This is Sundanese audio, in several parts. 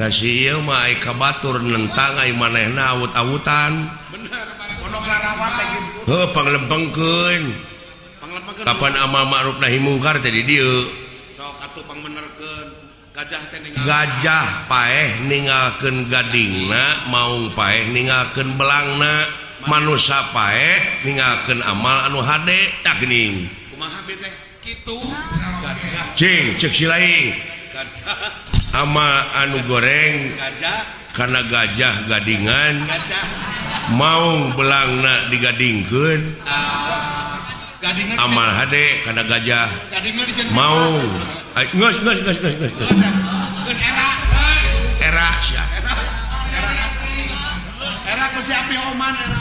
Kasih ieu mah ai ka batur nentang ai manehna awut-awutan. Bener, pondok larawat teh kitu. Heuh panglempengkeun. Panglempengkeun. Kapan amal ma'ruf nahi mungkar teh di dieu. Sok atuh pangbenerkeun. Gajah teh ninggal. Gajah paeh ninggalkeun gadingna, maung paeh ninggalkeun belangna, manusa paeh ninggalkeun amal anu hade tah geuning. Kumaha bi teh? Kitu. Gajah. Cing ceuk si laing. Gajah. Ama anu goreng gajah karena gajah gadingan gajah maung belangna digadingkeun gadingna amal hade karena gajah gadingna dijieun maung geus geus geus geus geus geus era geus era sia era era ku si api oman era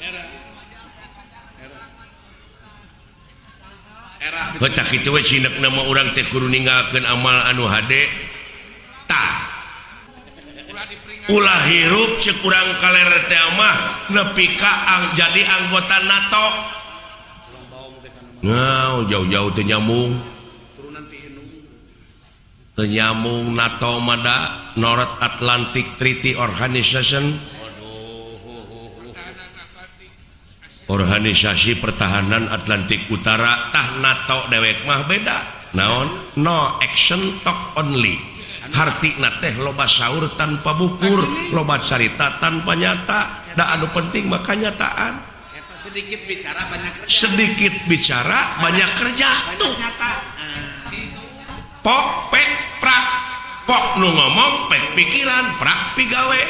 era era Heuh kitu we sinekna mah urang teh kudu ninggalkeun amal anu hade tah ulah hirup ceuk urang kaler teh mah nepi ka jadi anggota NATO. Ngau jauh-jauh teu nyambung. Teu nyambung NATO mah da North Atlantic Treaty Organization. Organisasi Pertahanan Atlantik Utara tah NATO dewek mah beda. Naon? No action talk only. Hartina teh loba saur tanpa bukur, loba carita tanpa nyata. Da anu penting mah kanyataan. Sedikit bicara banyak kerja. Sedikit bicara banyak kerja banyak tuh. Nyata. Pok pek prak. Pok nu ngomong pek pikiran, prak pigawe.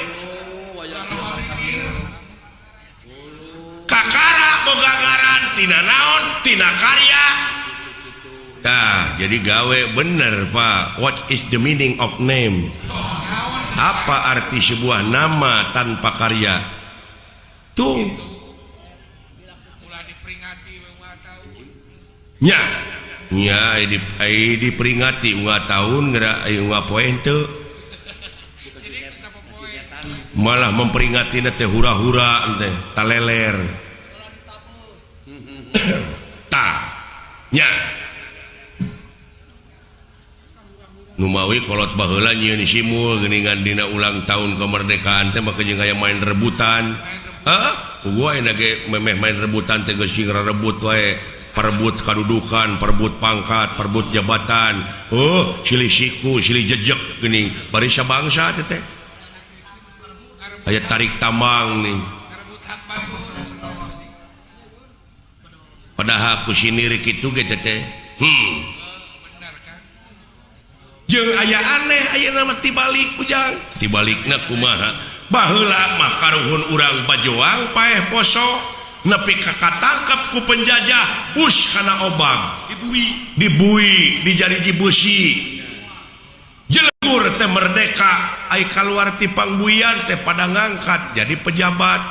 Kakara boga ngaran tina naon tina karya. Tah jadi gawe bener Pak. What is the meaning of name? Apa arti sebuah nama tanpa karya? Tuh. Nya. Nya diperingati unggal tahun geura aya unggal poe henteu. Malah memperingati teh hura-hura teh taleler. Tah. Nya. Numawi kolot baheula nyieun simul geuningan dina ulang tahun kemerdekaan teh maka jeung aya main rebutan. Hah? Gua ayeuna ge memeh main rebutan teh geus sing rebut wae. Perebut kadudukan, perebut pangkat, perebut jabatan. Oh, silih siku, silih jejek geuning barisa bangsa teh teh. Aya tarik tambang nih. Padahal ku sinir kitu ge teh. Jeung aya aneh ayeuna mah tibalik ujang. Tibalikna kumaha? Baheula mah karuhun urang bajoang paeh poso nepi ka katangkep ku penjajah bus kana obang dibui dijariji beusi. Jelegur teh merdeka ai kaluar ti pangbuian teh pada ngangkat jadi pejabat.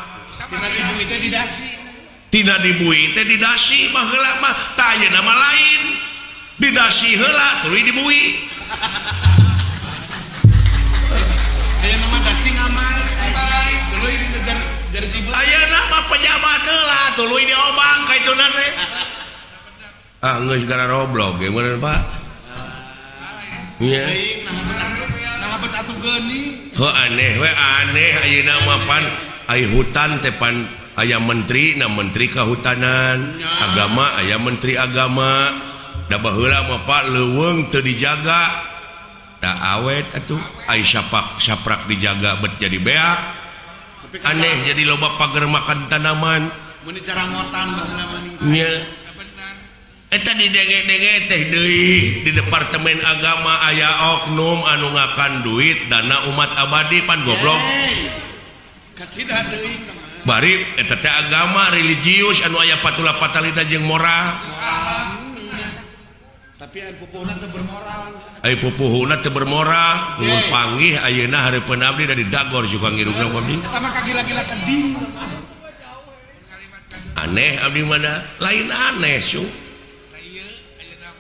Tina dibui teh didasi baheula mah tah ayeuna mah lain. Didasi heula tuluy dibui. Ayeuna mah dasi ngamar tuluy dijariji beusi. Ayeuna mah pejabat heula tuluy diobang ka ituna teh. Ah geus gara roblok ge meureun Pak. Nya. Heuh aneh we aneh ayeuna mah pan ai hutan teh pan aya menteri na menteri kehutanan, agama aya menteri agama. Da baheula mah Pak leuweung teu dijaga. Da awet atuh ai sapak saprak dijaga bet jadi beak. Aneh jadi loba pager makan tanaman. Mun dicarangotan baheula mah ning. Nya. Eta didenge-denge teh deui di Departemen Agama aya oknum anu ngakan duit dana umat abadi pan goblok. Kacida teuing teman. Bari eta teh agama religius anu aya patula patalina jeung moral. Tapi aya pupuhna teu bermoral. Aya pupuhuna teu bermoral, mun panggih ayeuna hareupeun abdi dari dagor suka ngirupna ku abdi. Eta mah kagila-gila keding. Aneh abdi mah da, lain aneh su.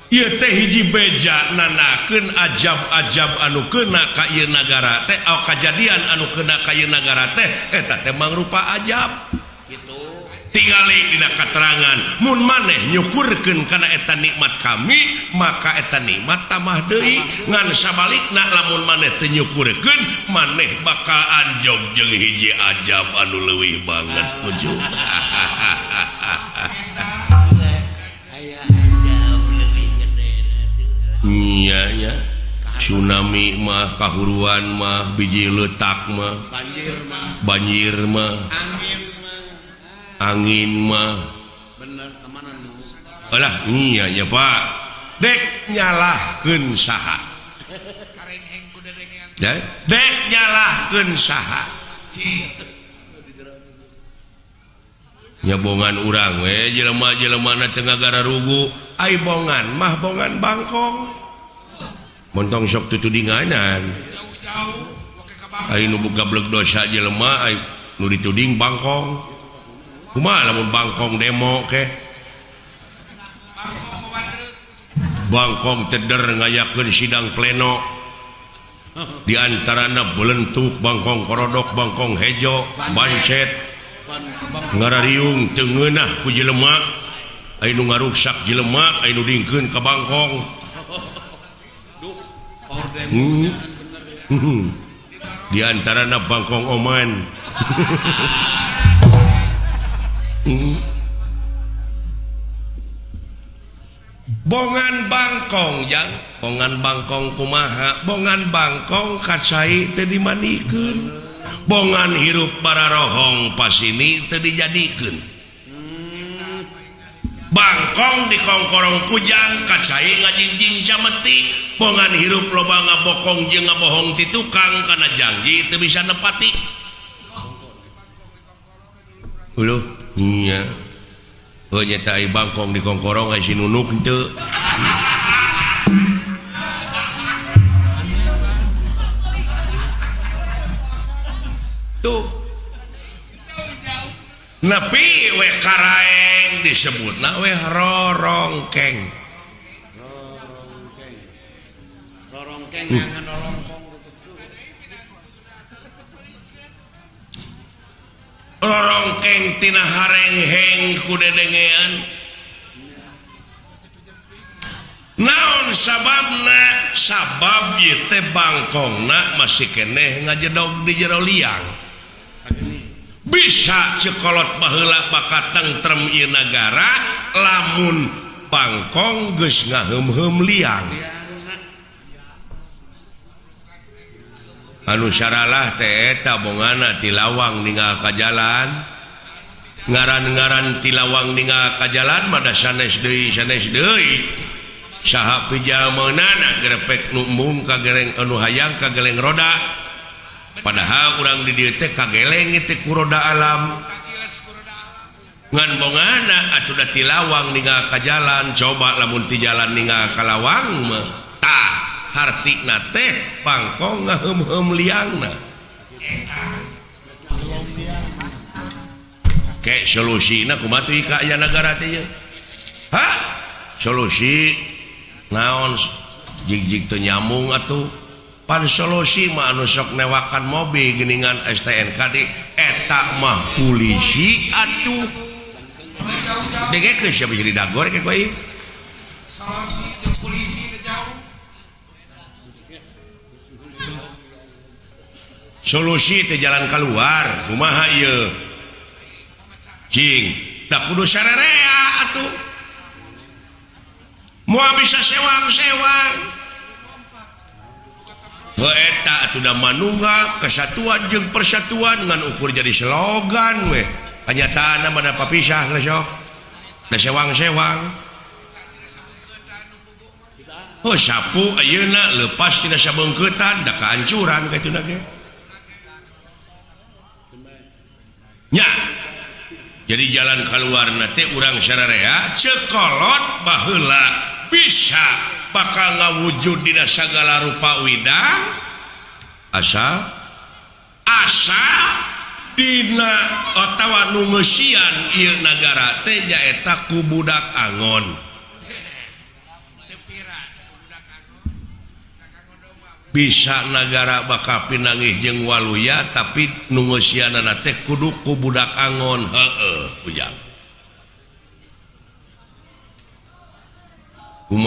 Ieu teh hiji beja nanakeun ajab-ajab anu keuna ka ieu nagara teh, kajadian anu keuna ka ieu nagara teh eta teh mangrupa ajab. Kitu. Tingali dina katerangan mun maneh nyukurkeun kana eta nikmat kami maka eta nikmat tambah deui ngan sabalikna lamun maneh teu nyukurkeun maneh bakal anjog jeung hiji ajab anu leuwih banget ujug. Nya nya tsunami mah kahuruan mah biji letak mah banjir mah angin mah bener kemana nu alah iya ya Pak dek nyalahkeun saha dek nyalahkeun saha nyabongan urang we jelema-jelemana teu ngagararugu ai bongan mah bongan bangkong montong sok tutudinganan ai nu gablek dosa jelema ai nu dituding bangkong kumaha lamun bangkong demo ke bangkong teder ngayakeun sidang pleno di antarana belentuk bangkong korodok bangkong hejo bancet ngarariung teu ngeunah ku jelema aya nu ngaruksak jelema aya nu dingkeun ka bangkong di antarana bangkong oman. Bongan bangkong jang bongan bangkong kumaha bongan bangkong kacai teu dimandikeun bongan hirup bararohong pasini teu dijadikeun bangkong dikongkorong kujang kacai ngajingjing cameti bongan hirup loba ngabokong jeung ngabohong ti tukang kana janji teu bisa nepati uluh nya oh nyata ai bangkong dikongkorong ai si nunuk henteu tuh nepi we karaeng disebutna we rorongkeng rorongkeng rorongkeng ngan rorongkong rorongkeng tina harengheng ku dedengean naon sababna sabab ieu teh bangkongna masih keneh ngajedog di jero liang bisa cekolot baheula bakal tentrem ieu nagara lamun bangkong geus ngaheum-heum liang anu saralah teh eta bongana ti lawang ninggal ka jalan ngaran-ngaran ti lawang ninggal ka jalan mah da sanes deui saha pijalmeunana grepek nu embung ka geleng anu hayang ka geleng roda padahal urang di dieu teh kageleng teh ku roda alam ngan bongana atuh da ti lawang ninggal ka jalan coba lamun ti jalan ninggal ka lawang mah tah hartina teh bangkong ngaheum-heum liangna ke solusina kumaha tuh ka aya nagara teh ieu ha solusi naon jig-jig teu nyambung atuh pan solusi mah anu sok newakan mobil geuningan STNK di eta mah polisi atuh degekeun sia bisa didagor ke koe solusi jeung polisi teh jauh solusi teh jalan keluar kumaha ieu cing da kudu sarerea atuh moal bisa sewang-sewang heuh eta atuh da manunggal kesatuan jeung persatuan ngan ukur jadi slogan we kanyataanna mah da papisah geus sok da sewang-sewang oh sapu ayeuna leupas tina sabeungkeutan da kahancuran kaituna ge nya jadi jalan keluar teh urang sararea cekolot baheula bisa bakal ngawujud dina sagala rupa widang asa asa dina otawa nu ngeusian ieu nagara teh nyaeta ku budak angon bisa nagara bakal pinangih jeung waluya tapi nu ngeusianana teh kudu ku budak angon heueuh ujang.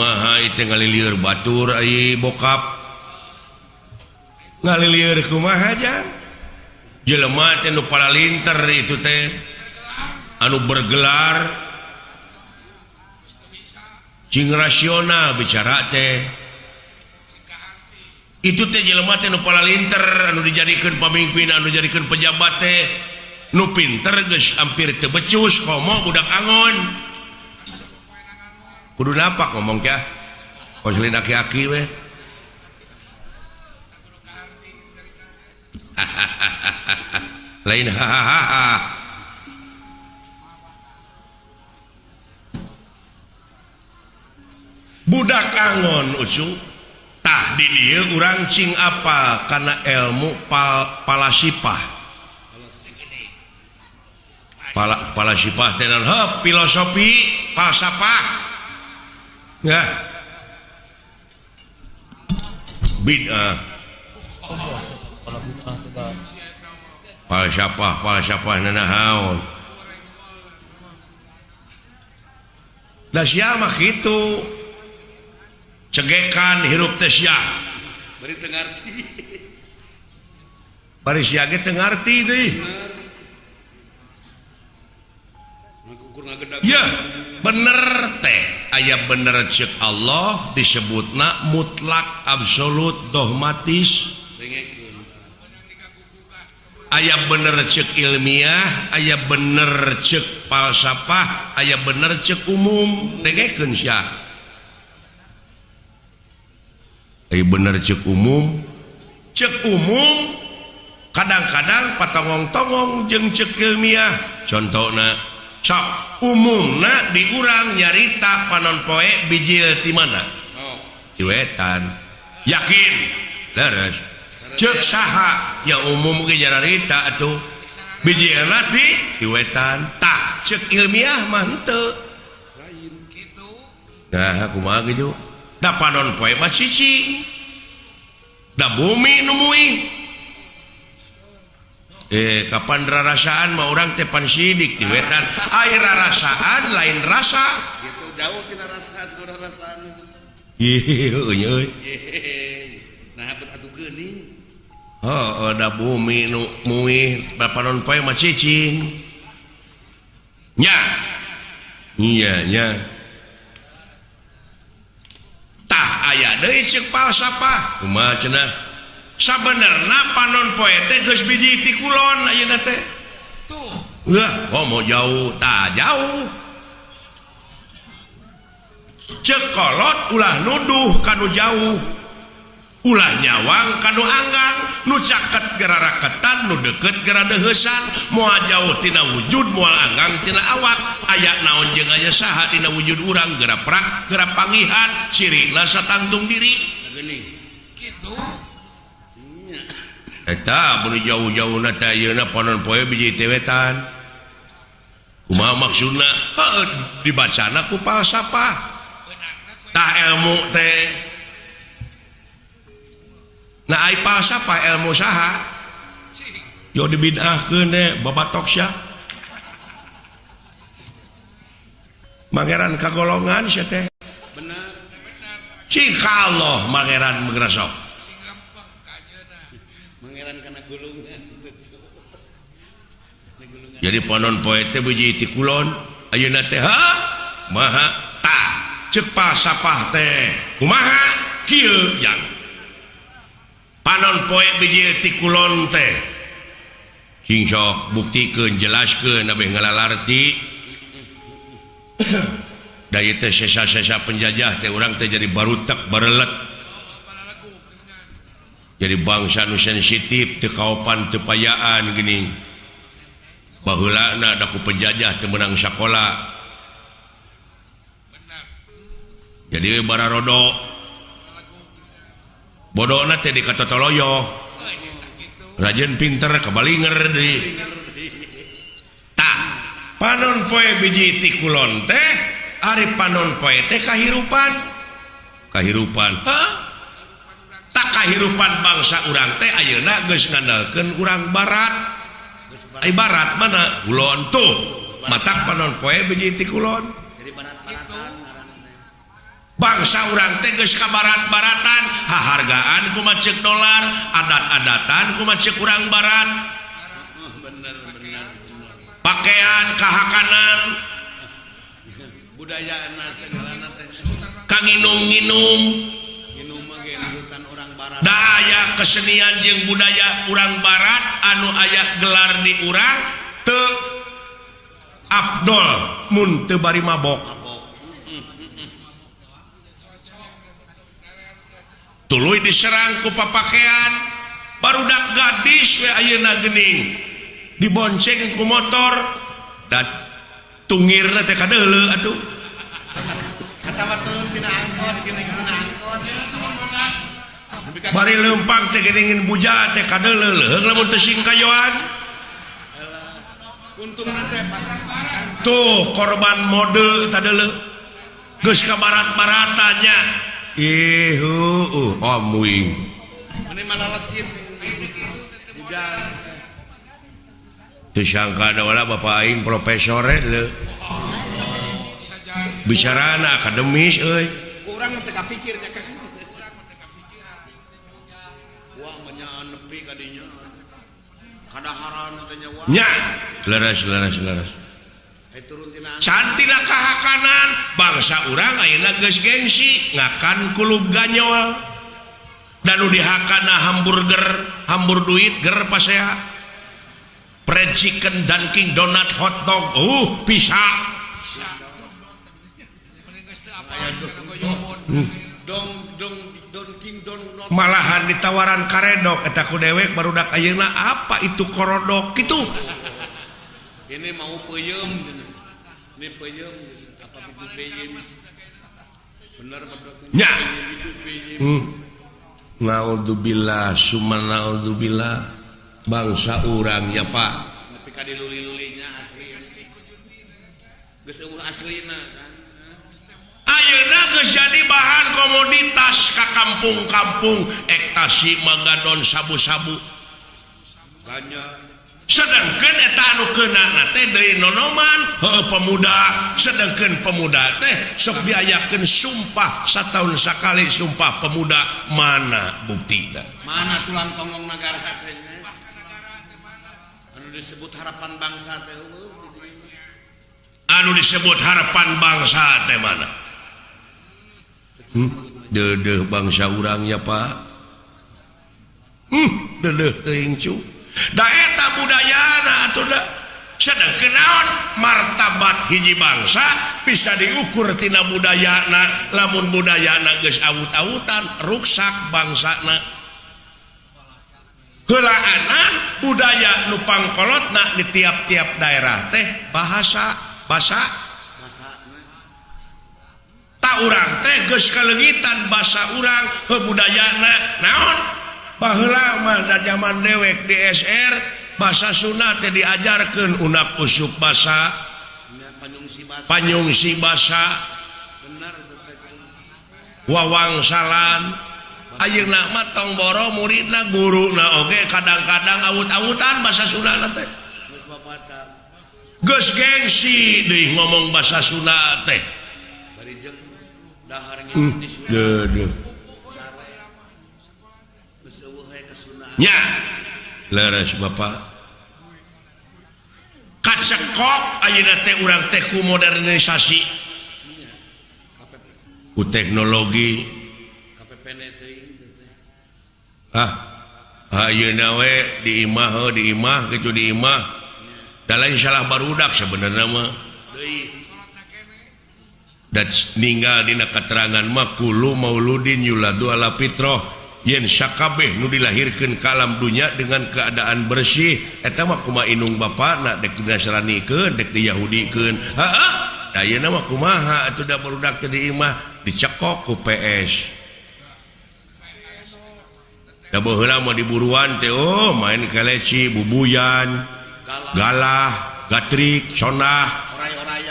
Kumaha itu ngalilieur batur ai bokap. Ngalilieur kumaha jang? Jelema teh nu paralinter itu teh anu bergelar cing rasional bicara teh. Itu teh jelema teh nu paralinter anu dijadikeun pamimpin, anu dijadikeun pejabat teh nu pinter geus hampir teu becus komo budak angon. Kudu napak ngomong kah? Konselin aki-aki weh. Lain hahaha. Budak angon ucu. Tah di dieu urang cing apa kana ilmu palasipah. Palasipah teh naon? Heuh, filosofi, falsafah. Ya. Bid'ah. Falsafah, falsafah nanahaon. Da sia mah kitu. Cegekan hirup teh sia. Bari teu ngarti. Bari sia ge teu ngarti deui. Ya, bener teh. Aya bener cek Allah disebutna mutlak absolut dogmatis. Aya bener cek ilmiah, aya bener cek falsafah, aya bener cek umum. Dengekeun sia. Aya bener cek umum. Cek umum kadang-kadang patongong-tongong jeung cek ilmiah. Contohna sok umumna di urang nyarita panon poe bijil ti mana? Ti wetan. Yakin? Leres. Ceuk saha? Ya umum ge nyarita atuh. Bijilna ti wetan. Tah, ceuk ilmiah mah henteu. Lain kitu. Nah, kumaha kitu? Da panon poe mah cicing. Da bumi nu muih. Kapan rarasaan mah urang teh pan sidik ti wetan. Ai rarasaan lain rasa. Gitu jauh tina rasa tina rarasaan. Ieu euy. Nah bet atuh geuning. Heuh, da bumi nu muih panon poe mah cicing. Nya. Nya nya. Tah aya deui ceuk falsafah. Kumaha cenah? Sabenerna panon poe teh geus biji ti kulon ayeuna teh. Tuh. Wah, komo jauh, tah jauh. Ceuk kolot ulah nuduh kanu jauh. Ulah nyawang kanu anggang, nu caket geraraketan, nu deket geradeuheusan, moal jauh tina wujud, moal anggang tina awak. Aya naon jeung aya saha dina wujud urang geura prak, geura pangihan, cirina satangtung diri. Geuning. Kitu. Eta beuh jauh-jauhna teh ayeuna panon poe biji teh wetan. Kumaha maksudna? Heuh, dibacana ku falsafah. Tah ilmu teh. Nah ai falsafah ilmu saha? Yo dibid'ahkeun teh babatok sia. Mangeran kagolongan sia teh. Bener. Cing ka Allah mangeran mengresok. Mangeran kana gulungan. Jadi panon poe teh biji ti kulon ayeuna teh ha maha tah ceuk falsafah teh kumaha kieu jang. Panon poe biji ti kulon teh cing sok buktikeun jelaskeun abeh ngalalarti. Da ieu teh sesa-sesa penjajah teh urang teh jadi barutek barelet. Jadi bangsa nu sensitif teu kaopan teu payaan geuning. Baheulana da ku penjajah teu meunang sakola. Jadi bararodo. Bodona teh di katotoloyo. Rajin pinter kabalinger deui. Tah, panon poe biji ti kulon teh, ari panon poe teh kahirupan. Kahirupan. Hah? Tak kahirupan bangsa urang teh ayeuna geus ngandalkeun urang barat. Ai barat mana? Kulon tuh. Matak panon poe biji ti kulon. Jadi barat-baratan ngaranna teh. Bangsa urang teh geus ka barat-baratan, hahargaan kumaha ceuk dolar, adat-adatan kumaha ceuk urang barat. Bener bener. Pakaian kahakanan, budaya segalana teh. Kanginum-nginum. Nginum mah ge nurutan orang barat. Da aya kesenian jeung budaya urang barat anu aya gelar di urang teu afdol mun teu bari mabok. Mabok. Tuluy diserang ku papakean, barudak gadis we ayeuna geuning dibonceng ku motor dan tungirna teh kadeuleu atuh. Kata mah turun tina angkot gini tina angkot. Bari leumpang teh geuning buja teh kadeuleu leuheung lamun teu singkayoan. Untungna teh Pak. Tuh korban mode tadeuleu geus ka barat-baratannya. Ih, amuing. Ini malah lesit. Buja. Teu sangka da wala bapak aing profesor leuh. Bicarana akademis euy. Kurang teu kapikir nya Kang. Wah mah nepi ka dinya. Kadaharan teh nya wah. Nya, leres leres leres. Cantina kahakanan bangsa urang ayeuna geus gengsi ngakan kulub ganyol. Dan nu dihakana hamburger, hambur duit ger pasea. Fried chicken, Dunkin Donut, hot dog, pizza. Malahan ditawaran karedok eta ku dewek barudak ayeuna apa itu korodok kitu. Ini mau peuyeum. Ini peuyeum apa itu peuyeum. Bener nya. Naudzubillah summa naudzubillah. Bangsa urang ya Pak. Tapi ka diluli-lulinya asli. Geus eueuh aslina kan. Ayeuna geus jadi bahan komoditas ka kampung-kampung ektasi magadon sabu-sabu. Ganja. Sedangkan eta anu keunana teh deui nonoman heueuh pemuda, sedangkan pemuda teh sok diayakeun sumpah sataun sakali sumpah pemuda, mana buktina? Mana tulang tonggong nagara teh? Anu disebut harapan bangsa teh eueuh. Anu disebut harapan bangsa teh mana? Deudeuh bangsa urang ya Pak. Deudeuh teuing cu. Da eta budayana atuh da. Sedangkeun naon martabat hiji bangsa bisa diukur tina budayana. Lamun budayana geus awut-awutan ruksak bangsana. Heulaanan budaya nu pangkolotna di tiap-tiap daerah teh bahasa basa tak urang teh geus kaleungitan basa urang heuh budayana naon. Baheula mah da zaman dewek di SR bahasa Sunda teh diajarkeun unak usuk basa, panyungsi basa, wawangsalan. Ayeuna mah tong boro muridna guruna oge kadang-kadang awut-awutan bahasa Sunda teh. Geus gengsi deui ngomong bahasa Sunda teh. Deudeuh. Nya leres Bapak. Kacekok ayeuna teh urang teh ku modernisasi ku teknologi. Ayeuna we di imah heuh di imah kitu di imah. Da lain salah barudak sebenarnya mah. Da ninggal dina keterangan mah kullu mauludin yuladu ala fitrah. Yen sakabeh nu dilahirkeun ka alam dunya dengan keadaan bersih eta mah kumaha indung bapana dek dinasranikeun dek diyahudikeun. Heeh, da ayeuna mah kumaha atuh da barudak teh di imah dicekok ku PS. Da baheula mah diburuan teh oh main keleci, bubuyan, galah, gatrik, sonah,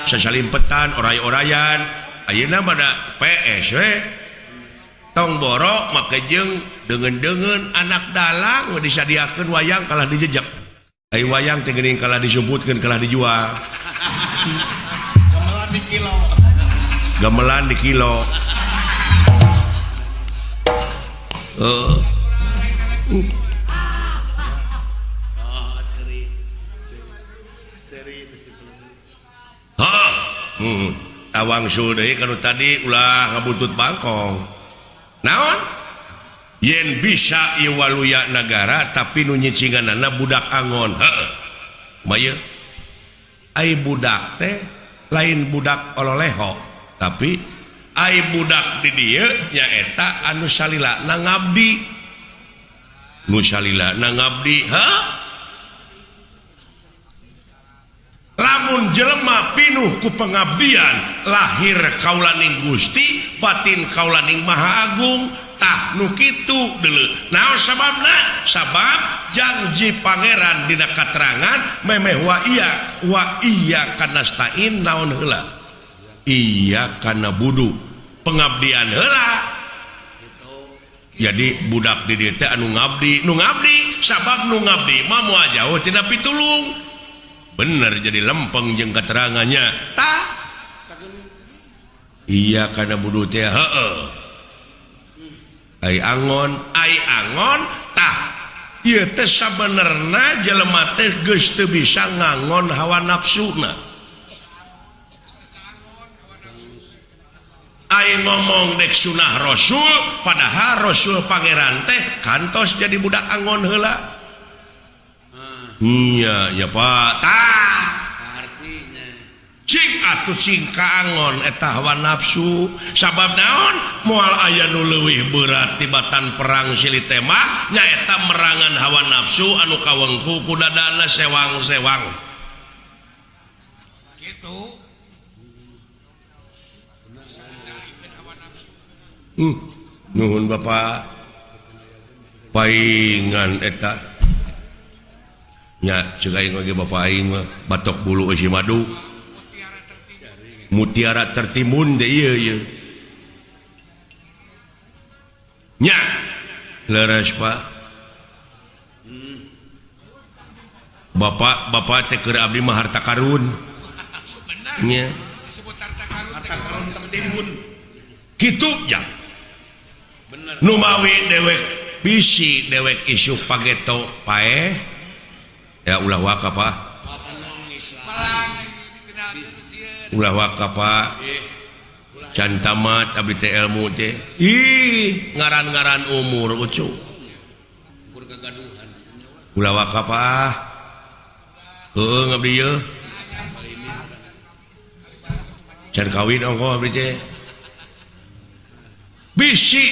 sasalimpetan, oray-orayan. Ayeuna mah da PS we. Tong boro make jeung deungeun-deungeun anak dalang we disadiakeun wayang kalah dijejek. Ai wayang teh geuning kalah disumputkeun kalah dijual. Gamelan di kilo. Gamelan di kilo. Heeh. Oh, seri. Seri itu. Hah. Tawangsul deui kanu tadi ulah ngabuntut bangkong. Naon? Yen bisa ieu waluya nagara tapi nu nyicinganana budak angon. Heeh. Maya ai budak teh lain budak ololeho, tapi ai budak di dieu nyaeta anu salila na ngabdi. Nu salila na ngabdi, hah? Lamun jelema pinuh ku pengabdian, lahir kaulaning Gusti, batin kaulaning Maha Agung, tah nu kitu deuleu. Naon sababna? Sabab janji pangeran dina katerangan memeh wa iya kanastain naon heula? Iya kana budu. Pengabdian heula. Jadi budak di dieu teh anu ngabdi, nu ngabdi sabab nu ngabdi mah moal jauh tina pitulung. Bener jadi lempeng jeung keterangannya. Tah. Iya kana budu teh heeh. Ai angon tah. Ieu teh sabenerna jelema teh geus teu bisa ngangon hawa nafsuna. Ai ngomong dek sunah Rasul, padahal Rasul pangeran teh kantos jadi budak angon heula. Iya, ya Pak. Tah. Artinya cing atuh cing kaangon eta hawa nafsu. Sabab naon? Moal aya nu leuwih berat tibatan perang silih tema nyaeta merangan hawa nafsu anu kawengku ku dadana sewang-sewang. Kitu. Nuhun Bapak. Paingan eta. Nya ceuk aing lagi bapak aing mah batok bulu eusi madu. Mutiara tertimbun teh ieu ieu. Nya leres Pak. Bapak bapak teh keur abdi mah harta karun. Nya disebut harta karun, harta karun tertimbun. Kitu ya. Bener. Numawi dewek bisi dewek isu pageto paeh. Ya ulah waka Pak. Ulah waka Pak. Can tamat abdi teh ilmu teh. Ih, ngaran-ngaran umur ucu. Ulah waka Pak. Heueuh ngabdi ieu. Can kawin ongkoh abdi teh. Bisi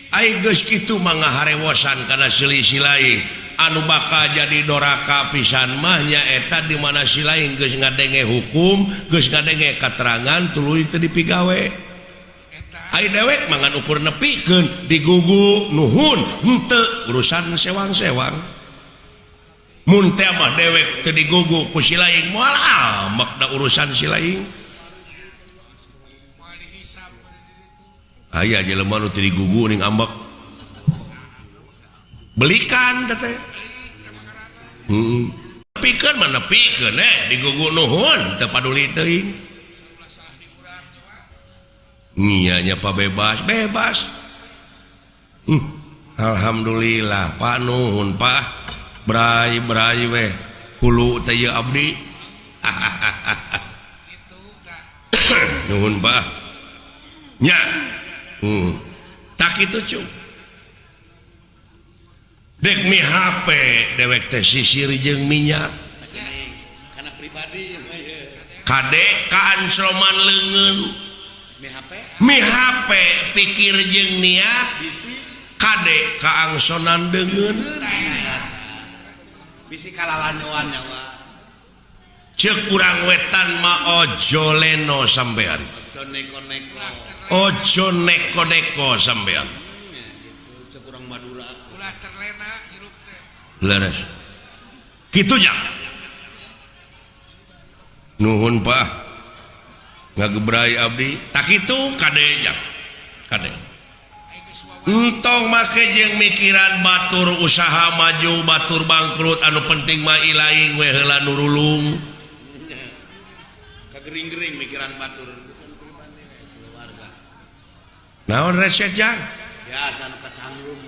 ai geus kitu mah ngaharewosan kana selisih lain. Anu bakal jadi doraka pisan mah nyaeta di mana si lain geus ngadenge hukum, geus ngadenge katerangan tuluy teu dipigawe. Ai dewek mangan ukur nepikeun digugu nuhun henteu urusan sewang-sewang. Mun teh mah dewek teu digugu ku si lain moal amek da urusan si lain. Aya jelema nu teu digugu ning ambek. Belikan teh. Nepikeun mah nepikeun digugu nuhun teu paduli teuing. Nya nya Pak bebas, bebas. Alhamdulillah Pak nuhun Pak. Bray-bray weh hulu teh ieu abdi. Nuhun Pak. Nya. Tak kitu cu. Dek mi HP dewek teh sisir jeung minyak. Karena pribadi kade kaan sloman leungeun. Mi HP pikir jeung niat kade kaangsonan deungeun. Bisi kalalanyoan nyawa. Ceuk urang wetan mah ojo leno sampean. Ojo neko-neko. Ojo neko-neko sampean. Ceuk urang Madura. Ulah terlena hirup teh. Leres. Kitu nya. Nuhun Pak. Ngagebrai abdi. Tak kitu kade nya. Kade. Entong make jeung mikiran batur usaha maju, batur bangkrut, anu penting mah ilaing we heula nurulung. Kagering-gering mikiran batur bukan pribadi keluarga. Naon resep jang? Biasa nu kacangrum.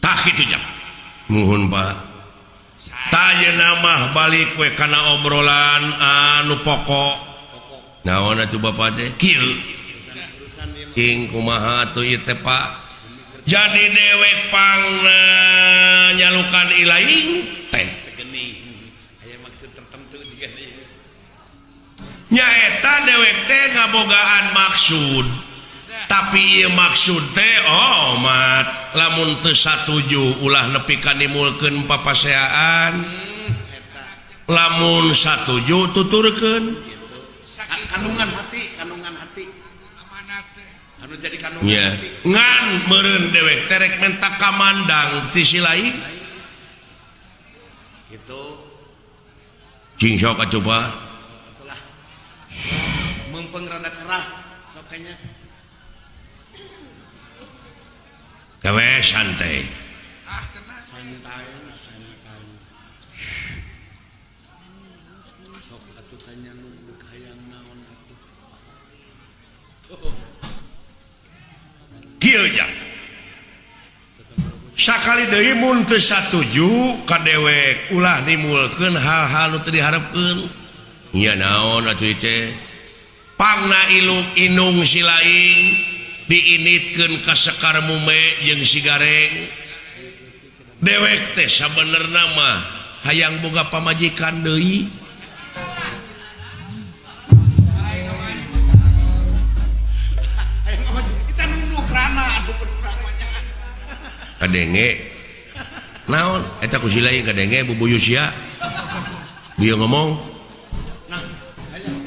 Tah kitu jang. Nuhun Pak. Tah mah balik we kana obrolan anu pokok. Naon atuh Bapak teh? Kieu. King kumaha atuh ieu teh Pak? Jadi dewek pangna nyalukan ilaing teh. Aya maksud tertentu juga nih. Nyaeta dewek teh ngabogaan maksud. Tapi ieu maksud teh omat lamun teu satuju ulah nepi ka nimulkeun papaseaan. Lamun satuju tuturkeun. Kandungan hati, kandungan hati. Amanat teh. Anu jadi kandungan Nya. hati. Ngan meureun dewek teh rek menta kamandang ti si lain. Gitu. Cing sok atuh Pak. Itulah. Mempeng rada cerah sok kayaknya. Gawe santai. Ah tenang. Santai, santai. Sok atuh tanya nu hayang naon atuh. Kieu jang. Sakali deui mun teu satuju ka dewek ulah nimulkeun hal-hal nu teu diharepkeun. Nya naon atuh ieu teh? Pangna iluk inung si lain diinitkeun ka sekar mume jeung si gareng. Dewek teh sabenerna mah hayang boga pamajikan deui. Hayang apa? Kita nunduk rana atuh urang mah nya. Kadenge naon eta ku si lain kadenge bubuyu sia. Bieu ngomong. Nah, hayang.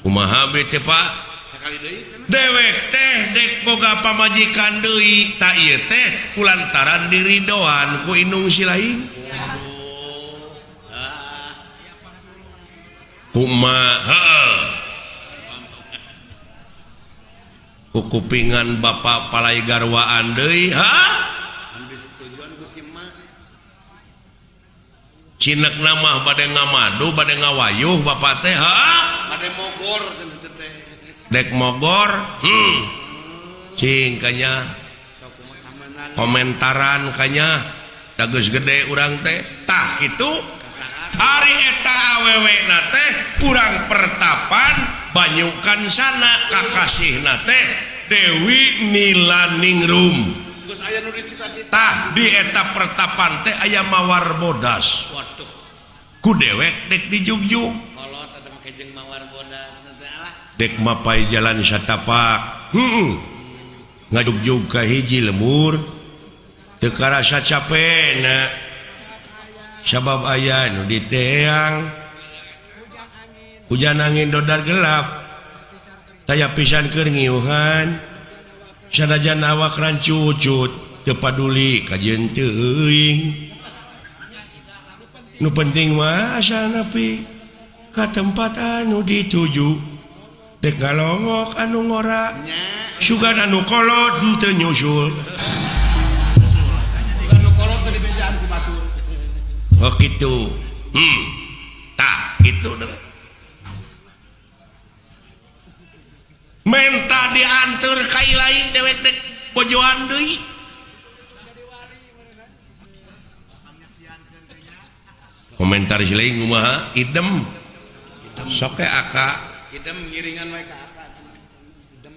Kumaha be teh Pak? Sakali deui cenah. Dewek teh dek boga pamajikan deui ta ieu teh kulantaran diridoan ku inung si lain. Ah, Kumaha heeh. Ku kupingan bapak palai garwaan deui ha? Anu disetujuan ku si emak. Cinek mah bade ngamadu bade ngawayuh bapak teh ha? Bade mogor cenah teh. Dek mogor cing kanya Sok kumaha kamenang komentaran kanya sageus gede urang teh tah kitu kasaha. ari eta awewe na teh kurang pertapan banyukan sana kakasihna teh Dewi Nilaningrum. Geus aya nu dicita-cita. Tah di eta pertapan teh aya mawar bodas. Waduh. Ku dewek dek dijugjug. Kolot eta make jeung mawar bodas teh alah. Dek mapai jalan satapak. Ngajugjug ka hiji lemur. Teu karasa capena. Sabab aya nu diteang. Hujan angin dodar gelap. Taya pisan keur ngiuhan. Sanajan awak rancucut teu paduli kajeun teuing. Nu penting mah asal nepi ka tempat anu dituju. Dek ngalongok anu ngora. Nya. Sugan anu kolot henteu nyusul. Sugan nu kolot teh dibejaan ku batur. Oh kitu. Tah kitu deh. Menta dianteur ka ilaing dewek dek bojoan deui. Komentar si lain kumaha? Idem. Sok we aka. Idem ngiringan we ka aka cenah. Idem.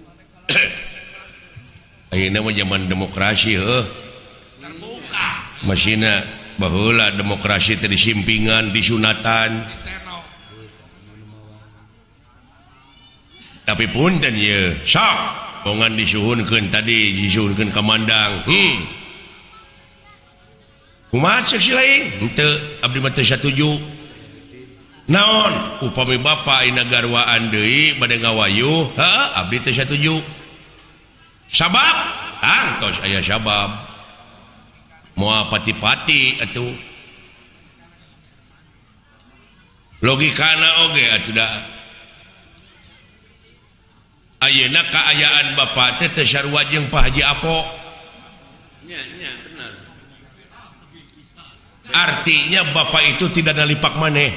Ayeuna mah zaman demokrasi heuh. Terbuka. Masina baheula demokrasi teh disimpingan, disunatan. Teno. Tapi punten ye, sok bongan disuhunkeun tadi, disuhunkeun ka mandang. Kumaha cek si lain? Henteu, abdi mah teu satuju. Naon? Upami bapa ina garwaan deui bade ngawayuh, heuh, abdi teu satuju. Sabab? Tangtos aya sabab. Moal pati-pati atuh. Logikana oge atuh da. Ayeuna kaayaan bapak teh teu sarua jeung Pak Haji Apo. Nya, nya bener. Artinya bapak itu tidak nalipak maneh.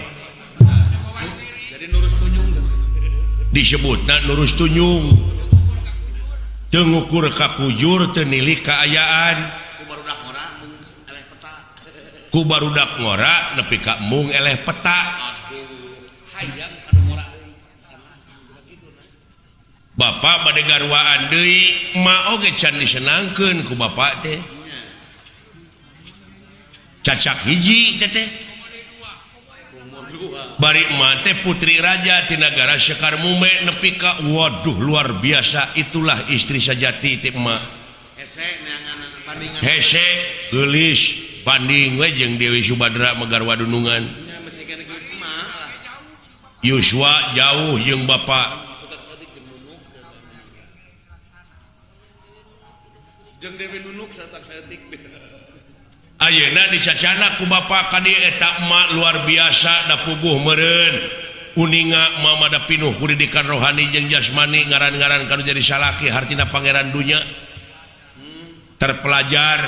Jadi nurus tunjung. Disebutna nurus tunjung. Teu ngukur ka kujur, teu nilik kaayaan. Ku barudak ngora Ku barudak ngora nepi ka mung eleh peta. Aduh, hayang ka nu ngora deui. Bapak bade garwaan deui, emak oge can disenangkeun ku bapak teh. Nya. Cacak hiji teh teh. Komo dua. Bari emak teh putri raja ti nagara Sekar Mume nepi ka waduh luar biasa, itulah istri sejati teh emak. Hese neangan bandingan. Hese geulis banding we jeung Dewi Subadra megarwa dunungan. Nya masih kena geulis emak lah. Yuswa jauh jeung bapak. Suka saeutik jeung nunuk. Jeung Dewi nunuk satak saeutik. Ayeuna dicacana ku bapak ka dieu eta emak luar biasa da puguh meureun. Uninga mama da pinuh ku didikan rohani jeung jasmani ngaran-ngaran kanu jadi salaki hartina pangeran dunya. Terpelajar,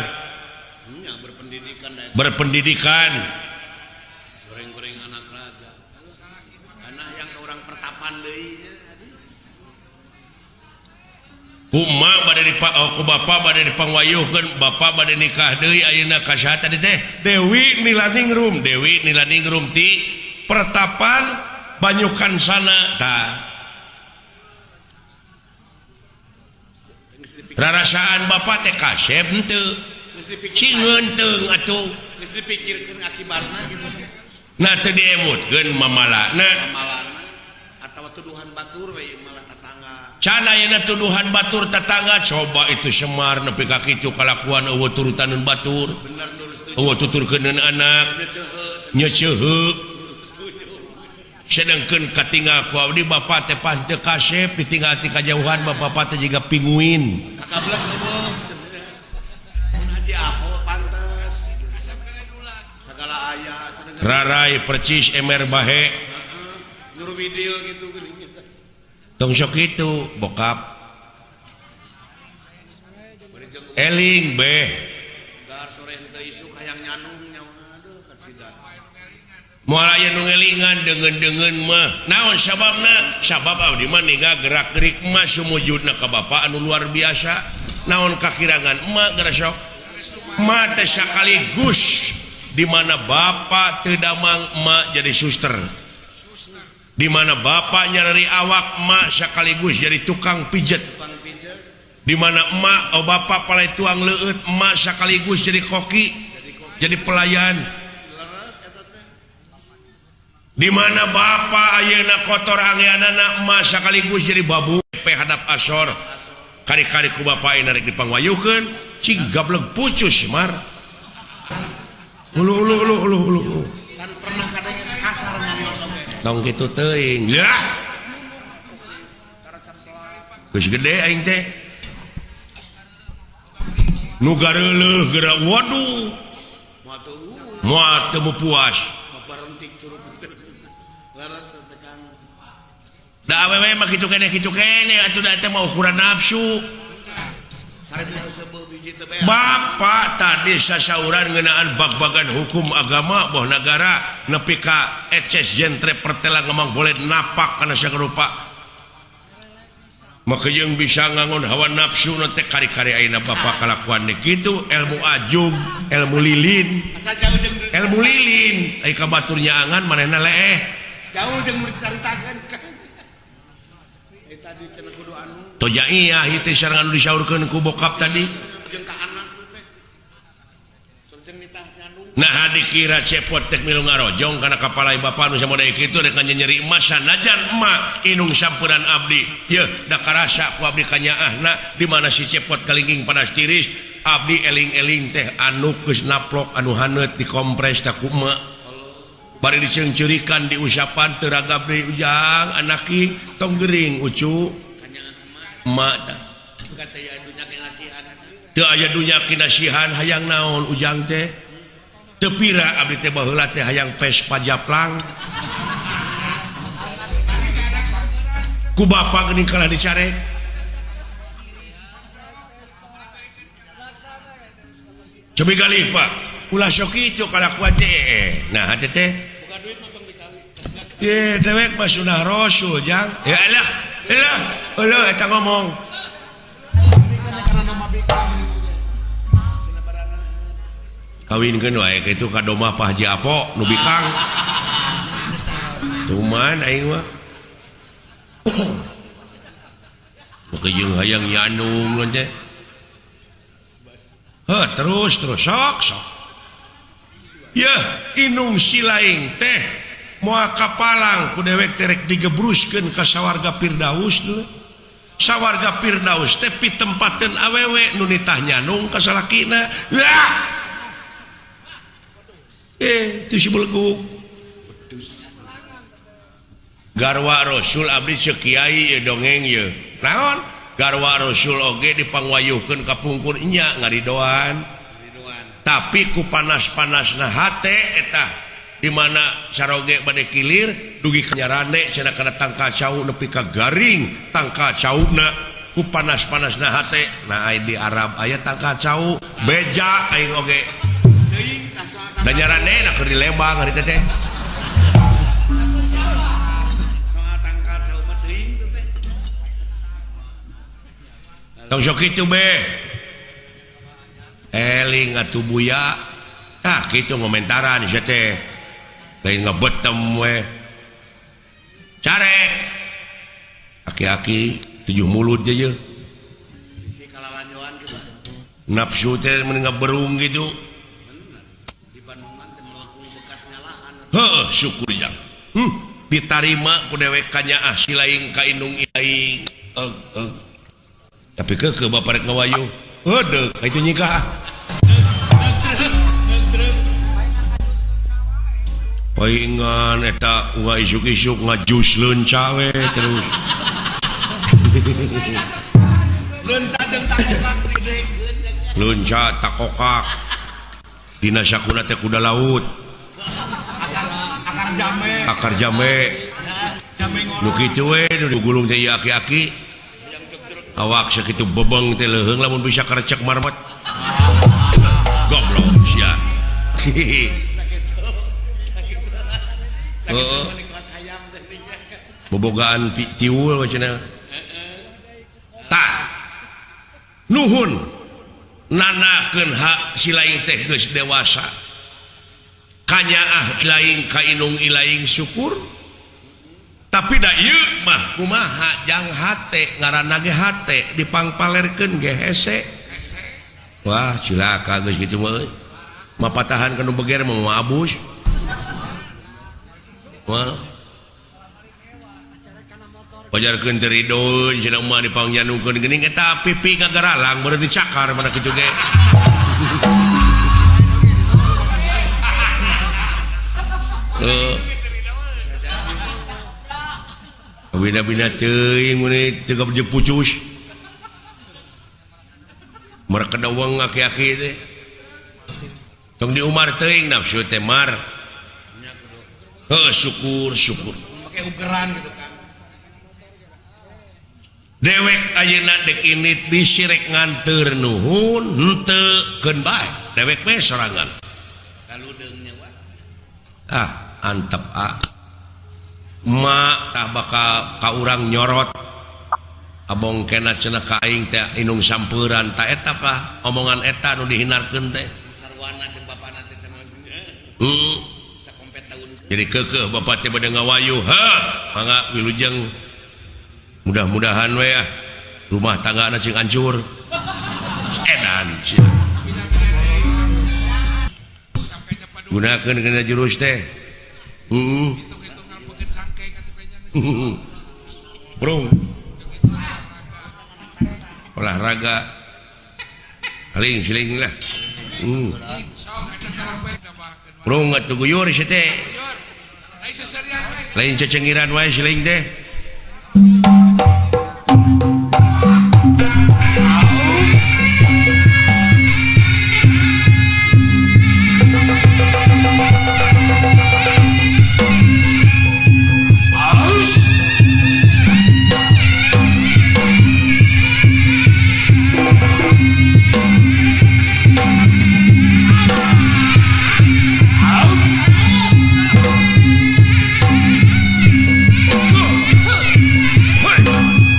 Nya berpendidikan da eta. Berpendidikan. Goreng-goreng anak raja. Anak yang ke orang pertapan deui nya. Ku emak bade dipa, oh, ku bapak bade dipangwayuhkeun, bapak bade nikah deui ayeuna ka saha tadi teh? Dewi Nilaningrum, Dewi Nilaningrum ti pertapan Banyukansana tah. Geus dipikir. Rarasaan bapak teh kasep henteu. Geus dipikir. Cingeun teung atuh. Geus dipikirkeun akibatna gitu teh. Nah teu diemutkeun mamalana. Mamalana atawa tuduhan batur we ieu malah tetangga. Can ayeuna tuduhan batur tetangga coba itu Semar nepi ka kitu kalakuan eueuh turutaneun batur. Bener nur setuju. Eueuh tuturkeuneun anak. Nyeceuheu. Nyeceuheu. Sedangkeun katinggal ku abdi bapak teh pan teu kasep ditinggal ti kajauhan bapak teh jiga pinguin. Kakablek eueuh. Mun haji aho pantes. Sagala aya sedengkeun. Rarai percis emer bahe. Heeh. Nur widil gitu geuning. Tong sok kitu bokap. Eling beh. Dar sore henteu isuk hayang nyanung nyawa aduh kacida. Moal aya nu ngelingan deungeun-deungeun mah. Naon sababna? Sabab abdi mah ninggal gerak-gerik mah sumujudna ka bapa anu luar biasa. Naon kakirangan emak geura sok? Emak teh sakaligus di mana bapa teu damang emak jadi suster. Di mana bapak nyari awak emak sekaligus jadi tukang pijet. Tukang pijet. Di mana emak oh bapak palai tuang leueut emak sekaligus jadi koki, jadi pelayan. Leres eta teh. Di mana bapak ayeuna kotor angeanana emak sekaligus jadi babu pe hadap asor. Kari-kari ku bapak ayeuna rek dipangwayuhkeun, cing gablek pucus mar. Ulu ulu ulu ulu ulu. Can pernah kadenge kasar nyarios oge. Tong kitu teuing. Lah. Geus gede aing teh. Nu gareuleuh geura waduh. Moal teu Moal teu puas. Barentik curug. Leres teh teh Kang. Da awewe mah kitu keneh atuh da teh mah ukuran nafsu. 1000 biji teh beak. Bapak tadi sasauran ngeunaan bag-bagan hukum agama boh nagara nepi ka eces jentre pertela ngemang boleh napak kana sarupa. Maka jeung bisa ngangon hawa nafsu nu teh kari-kari ayeuna bapak kalakuan deui kitu ilmu ajum, ilmu lilin. Asa jauh jeung Ilmu lilin ai ka batur nyaangan manehna leeh. Jauh jeung dicaritakeun kan. Tadi cenah kudu anu. Tojaiyah ieu teh sareng anu disaurkeun ku bokap tadi. Jeung ka anak teh. Sareng nitah nyandung. Nah dikira cepot tek milu ngarojong kana kapalai bapa nu samoda kitu rek nyeri emas sanajan emak inung sampuran abdi. Yeuh da karasa ku abdi kanyaahna di mana si cepot kalingging panas tiris abdi eling-eling teh anu geus naplok anu haneut dikompres ta ku emak. Bari diceungceurikan diusapan teu ragab deui ujang anaki tong gering ucu. Emak tah. Teu aya dunya kinasihan hayang naon ujang teh. Teu pira abdi teh baheula teh hayang Vespa japlang. Ku bapa geuning kalah dicarek. Cobi galih Pak. Ulah sok kitu kalakuan teh. Nah hate teh. Ye dewek mah sunah rasul jang. Ya elah, elah, elah eta ngomong. Kawinkeun wae kitu ka domah Pak Haji Apo nu bikang. Tuman aing mah. Make jeung hayang nyanung teh. Heuh terus terus sok sok. Yeuh inung silaing teh moal kapalang ku dewek teh rek digebruskeun ka sawarga Firdaus dulu. Sawarga Firdaus teh pitempateun awewe nu nitah nyanung ka salakina. Wah. Itu si beleguk. Garwa Rasul abdi ceuk kiai ye dongeng ye. Naon? Garwa Rasul oge dipangwayuhkeun ka pungkur nya ngaridoan. Tapi ku panas-panasna hate eta di mana saroge bade kilir dugi nyarane cenah kana tangkal cau nepi ka garing tangkal cauna ku panas-panasna hate. Nah ai di Arab aya tangkal cau beja aing oge. Da nyarane na keur di Lembang hari teh teh. Soal tangkal cau mah teuing teh. Tong sok kitu be. Eling atuh buya. Tah kitu ngomentaran sia teh. Lain ngebetem we. Carek. Aki-aki tujuh mulut je ye. Bisi kalalanjoan kitu. Nafsu teh mun ngaberung gitu. Heuh syukur jang. Ditarima ku dewek kanyaah silaing ka indung aing. Tapi keukeuh bapak rek ngawayuh. Heuh deuk ka itu nyikah. Paingan eta unga isuk-isuk ngajus leunca we terus. Leunca jeung takokak Leunca takokak. Dina sakuna teh kuda laut. Akar jame. Akar jame. Nu kitu we nu digulung teh ieu aki-aki. Awak sakitu bebeng teh leuheung lamun bisa karecek marmet. Goblok sia. Heeh. Bobogaan tiul cenah. Tah. Nuhun nanakeun hak silaing teh geus dewasa. Kanyaah ilaing ka inung ilaing syukur. Tapi da ieu mah kumaha jang hate ngaranna ge hate dipangpalerkeun ge hese. Wah cilaka geus kitu mah euy. Mapatahan ka nu beger mah moal abus. Wah. Pajarkeun teu ridoeun cenah mah dipangnyanungkeun geuning eta pipi kagaralang beureun dicakar mana kitu ge. Bina-bina teuing mun teu gabje pucus. Mereka dawang aki-aki teh. Tong di Umar teuing nafsu teh mar. Heuh syukur syukur. Make ugeran gitu kan. Dewek ayeuna dek init bisi rek nganteur nuhun henteu keun bae. Dewek we sorangan. Laludeungnya wa. Ah, antep ah. Ma tah bakal ka urang nyorot. Abong kena cenah ka aing teh inung sampeuran ta eta kah omongan eta nu dihinarkeun teh. Sarwana jeung bapana teh cenah. Sakompet daun. Jadi keukeuh bapak teh bade ngawayuh. Heuh, mangga wilujeng. Mudah-mudahan we ah rumah tanggana cing hancur. Edan sia. Gunakeun kana jurus teh. Bro. Olahraga. Paling siling lah. Bro atuh guyur sia teh. Lain cecengiran wae siling teh. Hey!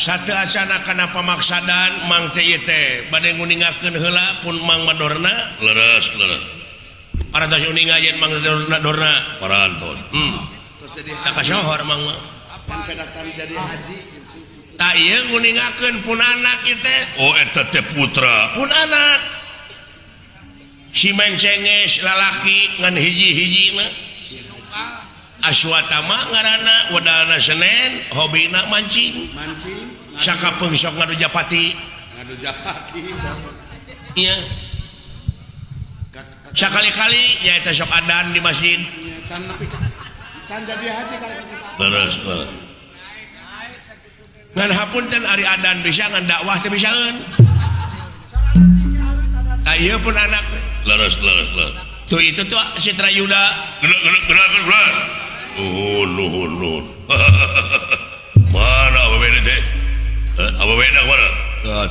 Satu acana kana pamaksadan mang teh ieu teh bade nguningakeun heula pun Mang Madorna leres leres. Parantos uninga yen Mang Madorna dorna parantos. Terus jadi Tak kasohor Mang mah. Pan peda can jadi haji. Tak ieu nguningakeun pun anak ieu teh. Oh eta teh putra pun anak. Si mencenges lalaki ngan hiji-hijina. Aswatama ngaranna wedalna Senen hobina mancing. Mancing. Sakapeung sok ngadu japati. Ngadu japati. Iya. Sakali-kali nyaeta sok adan di masjid. Can nepi can jadi haji kali. Leres, leres. Ngan hapunten ari adan bisa ngan dakwah teu bisaeun. Tah ieu pun anak leres leres leres. Tuh itu tuh Citra Yuda. Gerak gerak gerak gerak. Nuhun nuhun nuhun. Mana awewe teh? Awewe na mana?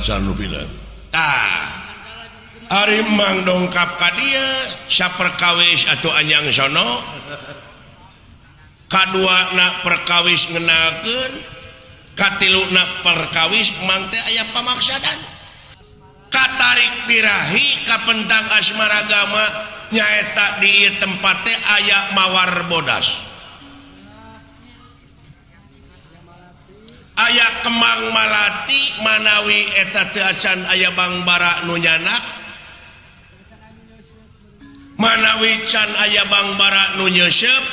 Can rupina. Tah. Ari Mang dongkap ka dieu saperkawis atuh anjang sono. Kadua na perkawis ngenalkeun, katiluna perkawis Mang teh aya pamaksadan. Katarik birahi kapentang asmaragama nyaeta di ieu tempat teh aya mawar bodas. Aya kemang malati manawi eta teu acan aya bangbara nu nyanak. Manawi can aya bangbara nu nyeuseup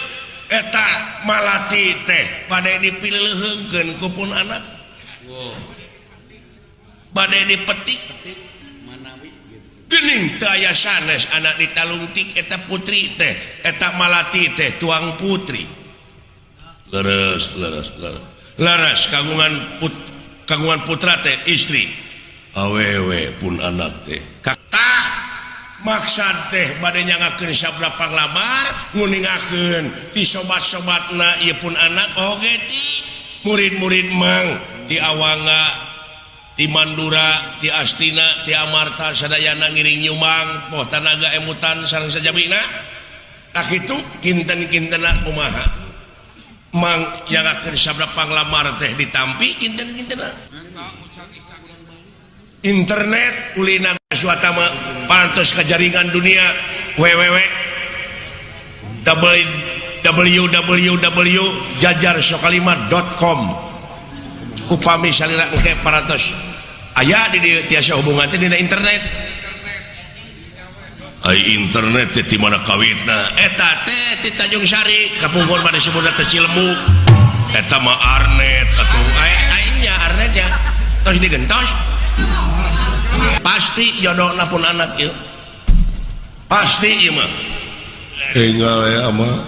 eta malati teh bade dipileuheungkeun ku pun anak. Bade dipetik geuning teu aya sanes anak ditalungtik eta putri teh eta malati teh tuang putri. Leres leres leres. Leres kagungan putra teh istri awewe pun anak teh. Tah maksad teh bade nyangakeun sabda panglamar nguningakeun ti sobat-sobatna ieu pun anak oge ti murid-murid Mang ti Awangga ti Mandura ti Astina ti Amarta sadayana ngiring nyumbang poh tanaga emutan sareng sajabina. Tah kitu kinten-kintena kumaha Mang nyangakeun sabda panglamar teh ditampi kinten-kintena. Internet ulina Aswatama parantos ka jaringan dunia www www.jajarsokalima.com upami salira engke parantos aya di dieu tiasa hubungan teh dina internet. Ai internet teh di mana kawitna eta teh ti Tanjung Sari kapungkur mah disebutna teh Cilembu eta mah arnet atuh ai nya arnetnya tos digentos pasti jodohna pun anak ieu pasti ieu mah enggal ya mah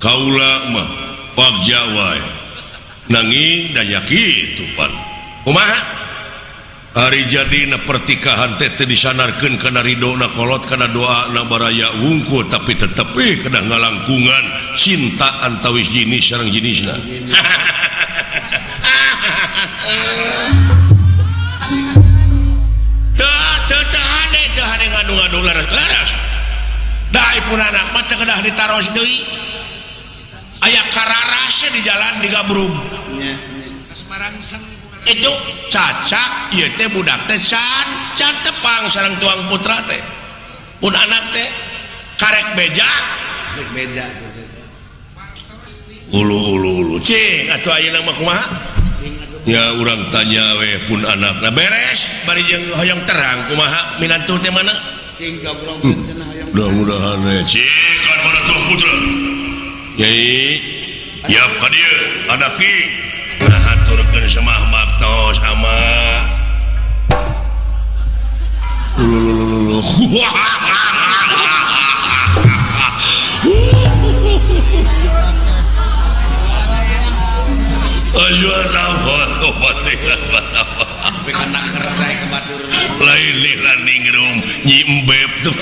kaula mah bagja wae nanging da nya kitu pan kumaha ari jadina pertikahan teh teu disanarkeun kana ridona kolot kana doana baraya wungkul tapi tetep kedah ngalangkungan cinta antawis jenis sareng jenisna. Ngadu-ngadu laras da pun anak mah teu kedah ditaros deui aya kararasna di jalan digabrug itu cacak ieu teh budak teh can can tepang sareng tuang putra teh pun anak teh karek beja rek beja ulu ulu ulu cing atuh ayeuna mah kumaha ya urang tanya we pun anak nah beres bari jeung hoyong terang kumaha minantu teh mana cing gabrongkeun cenah hoyong mudah-mudahan we cing kan mana tuang putra Nyai yap ka dieu anak ki ngahaturkeun semah maktos ama lulu lain landing room nyimbeb tuh.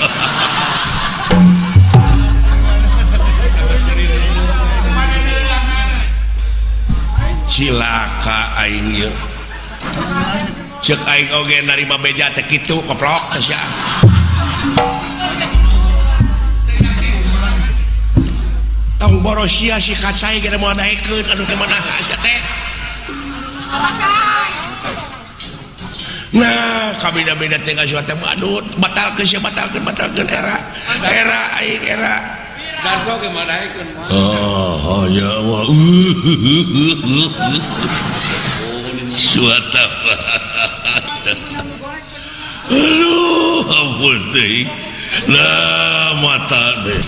Cilaka aing ieu. Ceuk aing oge narima beja teh kitu koplok teh sia. Tong boros sia si kacai geus moal daekeun anu teh mana sia teh. Nah kabina-bina teh ka suatu aduh batalkeun sia batalkeun era era aing era. Darso ge madaekeun mah. Oh ya Allah. Suatu aduh ampun teh. Lah mata teh.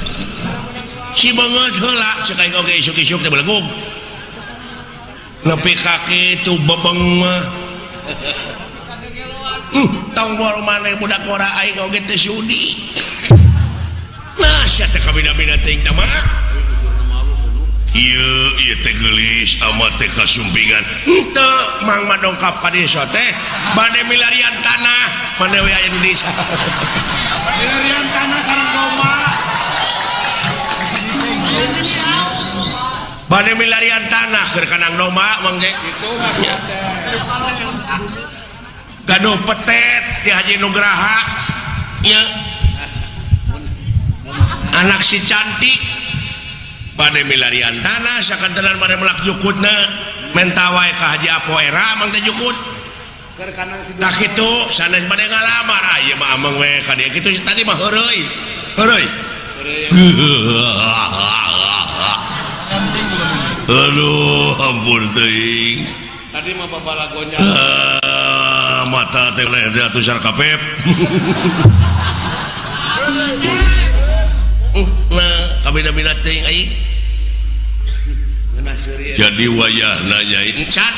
Si banget heula cek aing oge isuk-isuk teh belegug. Nepi ka kitu bebeng mah. Tong baru maneh budak ora aing oge teu sudi. Nah sia teh kabina-bina teuing teh mah. Ieu ieu teh geulis amat teh kasumpingan. Henteu mang mah dongkap ka desa teh bade milarian tanah, mane we aya di desa. Milarian tanah sareng domba. Bade milarian tanah keur kanang domba mang teh. Kitu mah. Gaduh petet ti Haji Nugraha ieu anak si cantik bade milarian tanah sakantenan bade melak jukutna menta wae ka Haji Apo era mang teh jukut keur kanang si tah kitu sanes bade ngalamar ah ieu mah ameng we ka dieu kitu tadi mah heureuy heureuy. Aduh ampun teuing tadi mah babalagonya mata teh leh atusan kapep. Nah kabina-bina teuing aing ngeunah seuri jadi wayahna nyai encan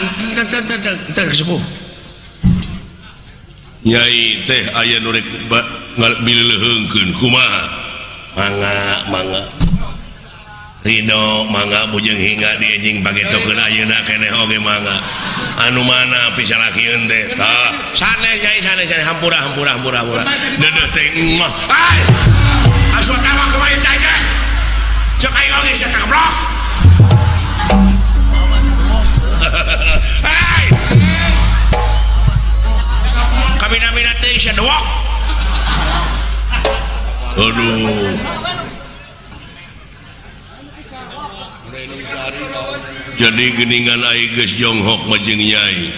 teu sepuh nyai teh aya nu rek mileuleheungkeun kumaha mangga mangga Ridho mangga bujeng hingga di anjing pagetokeun ayeuna keneh oge mangga anu mana pisalakieun teh tah sanes nyai sanes sanes hampura hampura hampura hampura deudeuh teh mah ai asup tawak kumaha teh teh cek aing oge sia teh goblok. Hai kabina-bina teh sia dewok. Aduh jadi geningan aing geus jonghok mah jeung nyai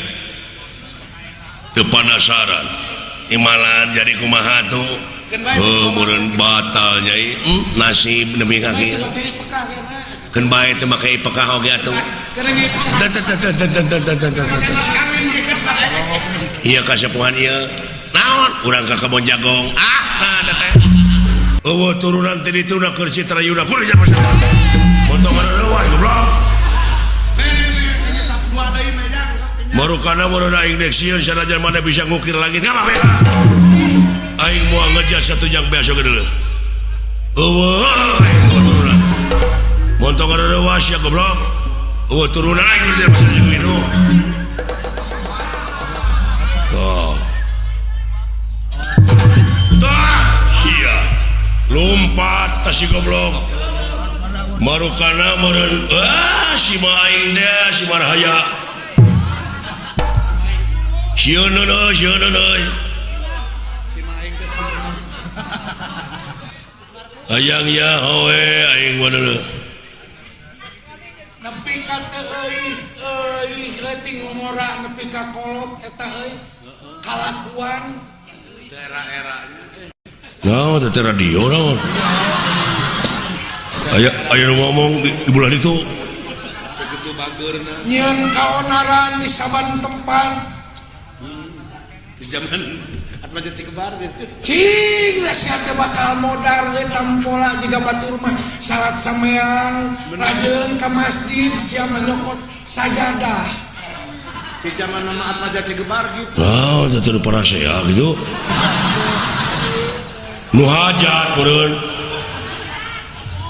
teu panasaran imalan jadi kumaha tuh heuh meureun batal nyai nasib nepi ka kieu keun bae teu make pekah oge atuh teu teu teu teu teu teu teu ieu kasepuhan ieu naon urang ka kebon jagong ah nah teteh eueuh turunan teh dituna keur Citra Yuna kudu jalma potong reuas goblok. Marukana meureun aing dek sieun sanajan mana bisa ngukir langit ngapa bela aing moal ngejar satu jang beas oge deuleuh eueuh aing turunan montong reuas ya goblok eueuh turunan aing teh gitu tuh tah sia lompat tah si goblok marukana meureun ah si mah aing teh si marhaya sieun euy sieun euy hayang ya howe aing mah deuleuh nepi ka teu euy euy leutik ngomora nepi ka kolot eta euy kalakuan era-era naon teh radio naon aya aya nu ngomong di bulan itu sakitu bageurna nyieun kaonaran di saban tempat di zaman Atmaja Cikebar gitu. Cing nasihat teh bakal modar euy tampola jiga batur mah salat sameang rajeun ka masjid sia nyokot sajadah. Di zaman nama Atmaja Cikebar gitu. Ah, teh teu parasea gitu. Nu hajat meureun.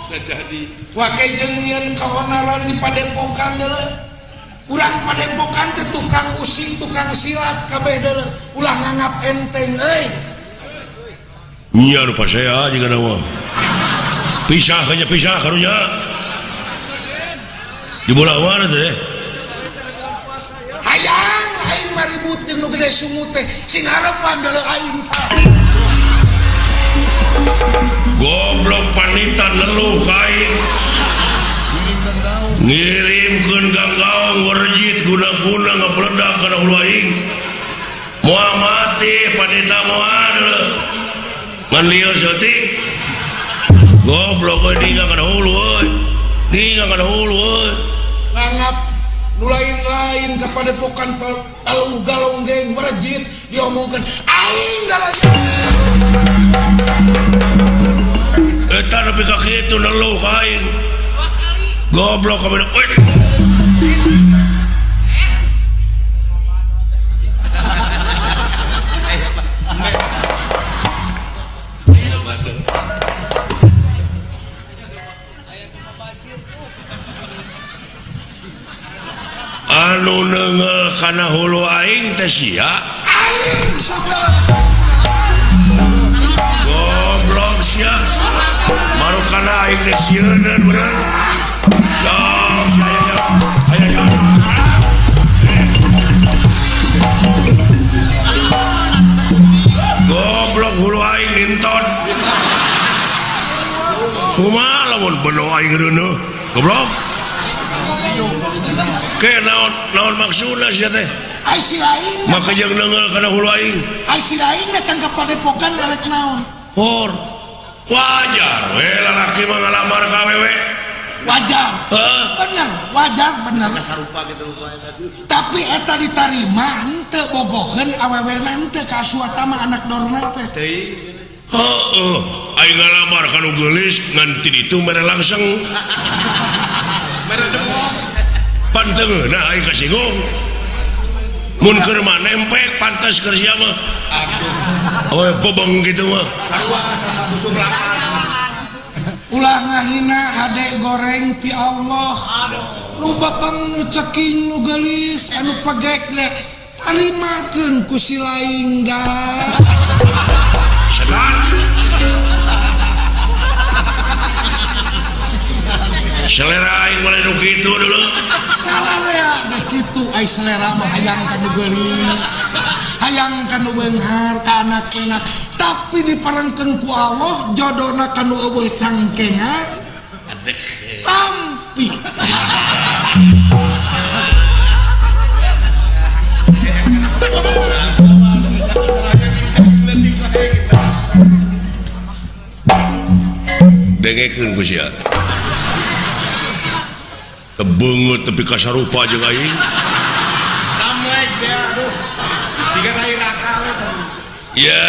Sajadi. Wake jeung nyieun kaonaran di padepokan deuleu. Urang padepokan teh tukang using, tukang silat kabeh deuleu. Ulah nganggap enteng euy. Nya nu pasea jiga mah. Pisah hanya pisah karunya. Di bola mana teh? Hayang aing mah ribut jeung nu gede sungut teh sing harepan deuleu aing tah. Goblok panitan leluh ka aing. Ngirimkeun ganggaung werjit guna-guna ngabledak kana hulu aing. Moal Ngan lieur saeutik. Goblok euy ninggal kana hulu euy. Ninggal kana hulu euy. Nganggap nu lain-lain ka padepokan talu galonggeng merejit diomongkeun aing da lain. Eta nepi ka kitu neluh ka aing. Goblok kabeh euy. Anu neunggeul kana hulu aing teh sia. Aing sok goblok sia. Marukana aing dek sieuneun meureun. Sok sia aya aya. Goblok hulu aing ninton. Kumaha lamun beno aing reuneuh? Goblok. Ke naon naon maksudna sia teh? Ai si lain maka jeung neunggeul kana hulu aing. Ai si lain datang ka padepokan arek naon? Por. Wajar we lalaki mah ngalamar ka awewe. Wajar. Bener, wajar bener. Sarupa kitu rupa eta. Tapi eta ditarima henteu bogoheun awewena henteu ka Aswatama anak dorna teh. Teuing. Heeh, aing ngalamar ka nu geulis ngan ti ditu mere langseng. Mere demok. Panteungeuna aing kasinggung. Mun keur mah nempek pantes keur sia mah. Aduh. Oh, bobong kitu mah. Sarua musuh lapar. Ulah ngahina hade goreng ti Allah. Nu bebeng nu ceking nu geulis anu pegek deh tarimakeun ku si laing da. Setan. Selera aing mah nu kitu dulu. Sararea ge kitu ai selera mah hayang ka nu geulis. Hayang ka nu beunghar ka anak enak. Tapi diparengkeun ku Allah jodona ka nu eueuh cangkengan. Tampi. Dengekeun ku sia. Tebeungeut tepi ka sarupa jeung aing. Tamlek teh aduh. Jiga rai raka we teh. Ya,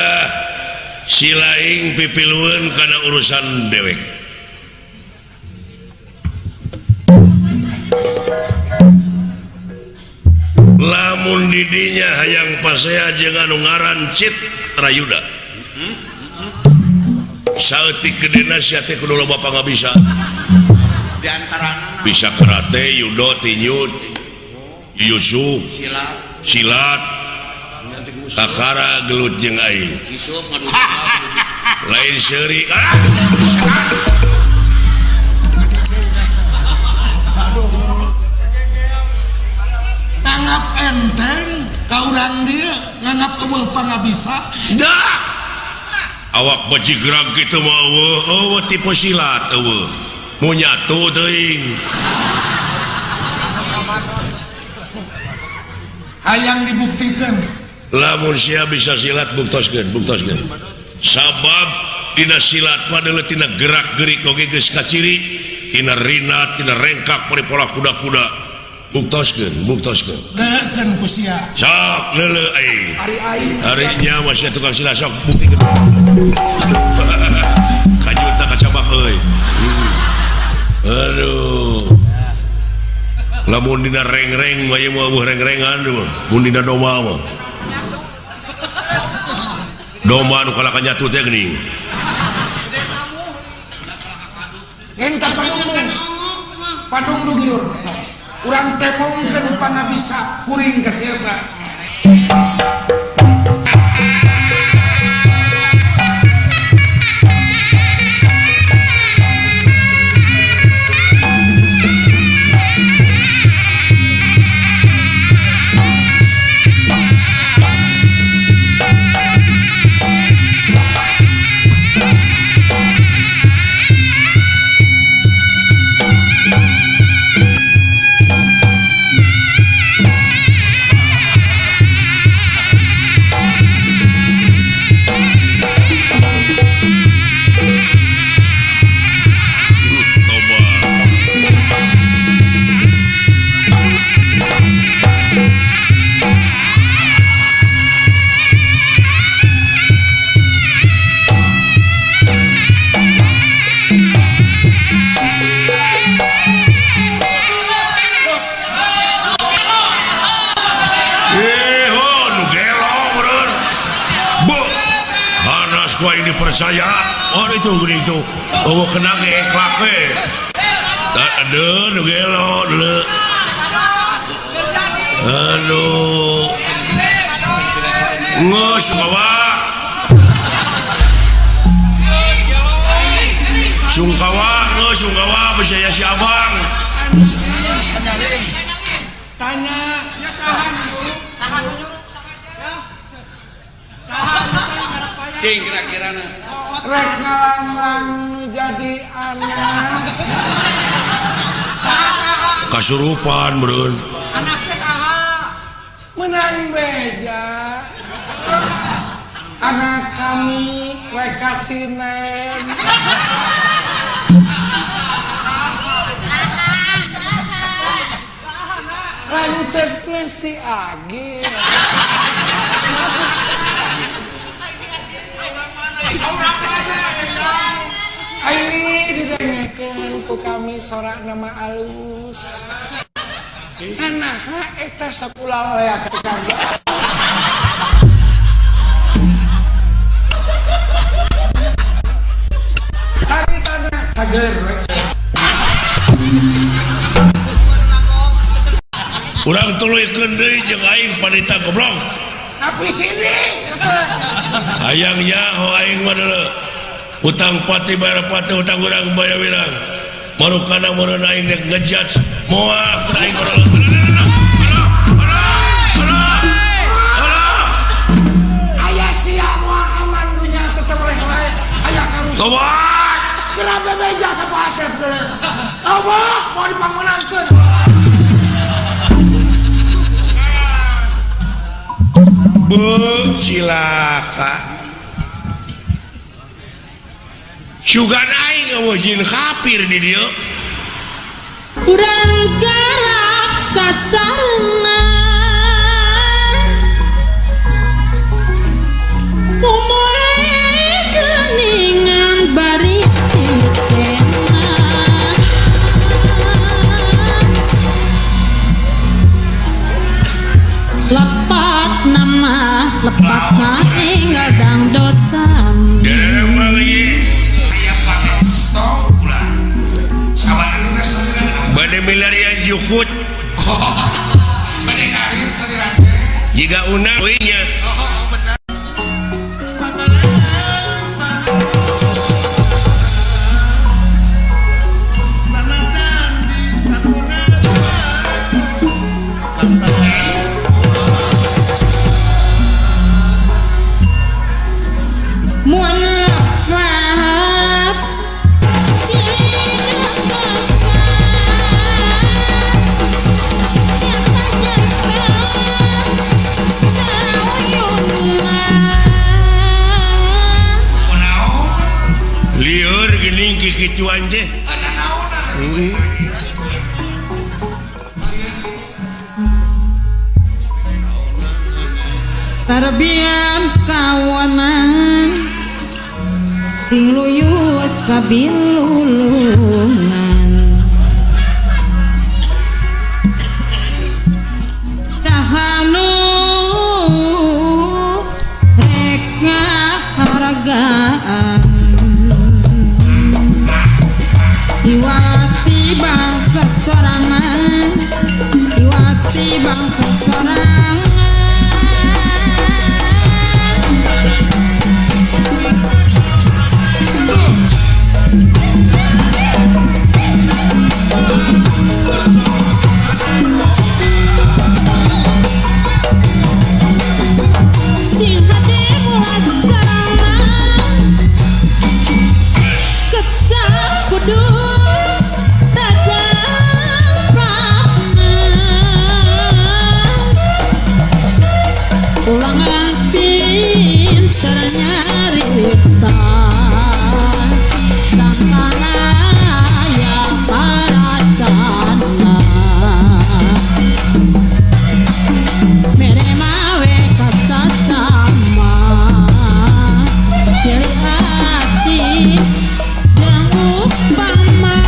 si laing pipilueun kana urusan dewek. Lamun didinya hayang pasea jeung anu ngaran Cit Rayuda. Saeutik gedena sia teh kudu loba pangabisa. Di antarana bisa karate, judo, tinju, yusuf, silat, kakara gelut jeung aing. Lain seuri. Ah! Nganggap enteng ka urang dieu, nganggap eueuh pangabisa. Dah. Awak bajigrag kitu mah eueuh, eueuh tipe silat eueuh. Mau nyatu teuing. Hayang dibuktikan. Lamun sia bisa silat buktoskeun, buktoskeun. Sabab dina silat mah deuleu tina gerak-gerik oge geus kaciri, tina rina, tina rengkak pari pola kuda-kuda. Buktoskeun, buktoskeun. Deuleukeun ku sia. Sok leuleuh aing. Ari aing. Ari nya mah sia tukang silat sok buktikeun. Kajuta kacabak euy. Aduh. Lamun dina reng-reng mah ieu mah eueuh reng-rengan mah. Mun dina domba mah. Domba nu kalaka nyatu teh geuning. Entah padung. Padung dugiur. Urang temongkeun panabisa kuring ka siapa. Dipercaya. Oh itu geuning itu. Eueuh kena ge eklak we. Aduh, nu gelo deuleu. Aduh. Geus sungkawa. Sungkawa, geus sungkawa percaya si Abang. Tanya, ya saha nu saha nu nyuruh saha ya. Saha nu cing kira-kirana. Rek ngalanglang nu jadi anak. Kasurupan meureun. Anaknya saha? Menang beja. Anak kami rek kasinen. Lanceukna si Agil. Ai didengekeun ku kami sorak nama alus. Naha eta sakulalea ka kami. Cari tanah cager. Urang tuluykeun deui jeung aing panita goblok. Tapi sini hayang nyaho aing mah deuleu. Utang pati bayar pati, utang urang bayar wirang. Marukana meureun aing rek ngejudge moal keur aing goblok. Aya sia moal aman dunya tetep leh wae. Aya karus. Tobat. Geura bebeja ka Pak Asep deuleu. Allah mau dipangmenangkeun. Bu cilaka. Sugan aing eueuh jin kafir di dieu. Urang garap sasarna. Umure geuningan bari titena. Lepat nama lepat enggal dang dosa. Bade milarian jukut. Bade ngarit saliran. Jiga unang nya. Oh, benar. Lieur geuning kikituan teh. Tarbian kawanan ting luyut sabilulungan sahanu rek ngahargaan iwati bangsa sorangan iwati bangsa sorangan. Sing hati muasana kecap kudu tajam prakna ulangan pinter nyarita sangkana aya parasana mere mawe kasasama silih asih jeung upama.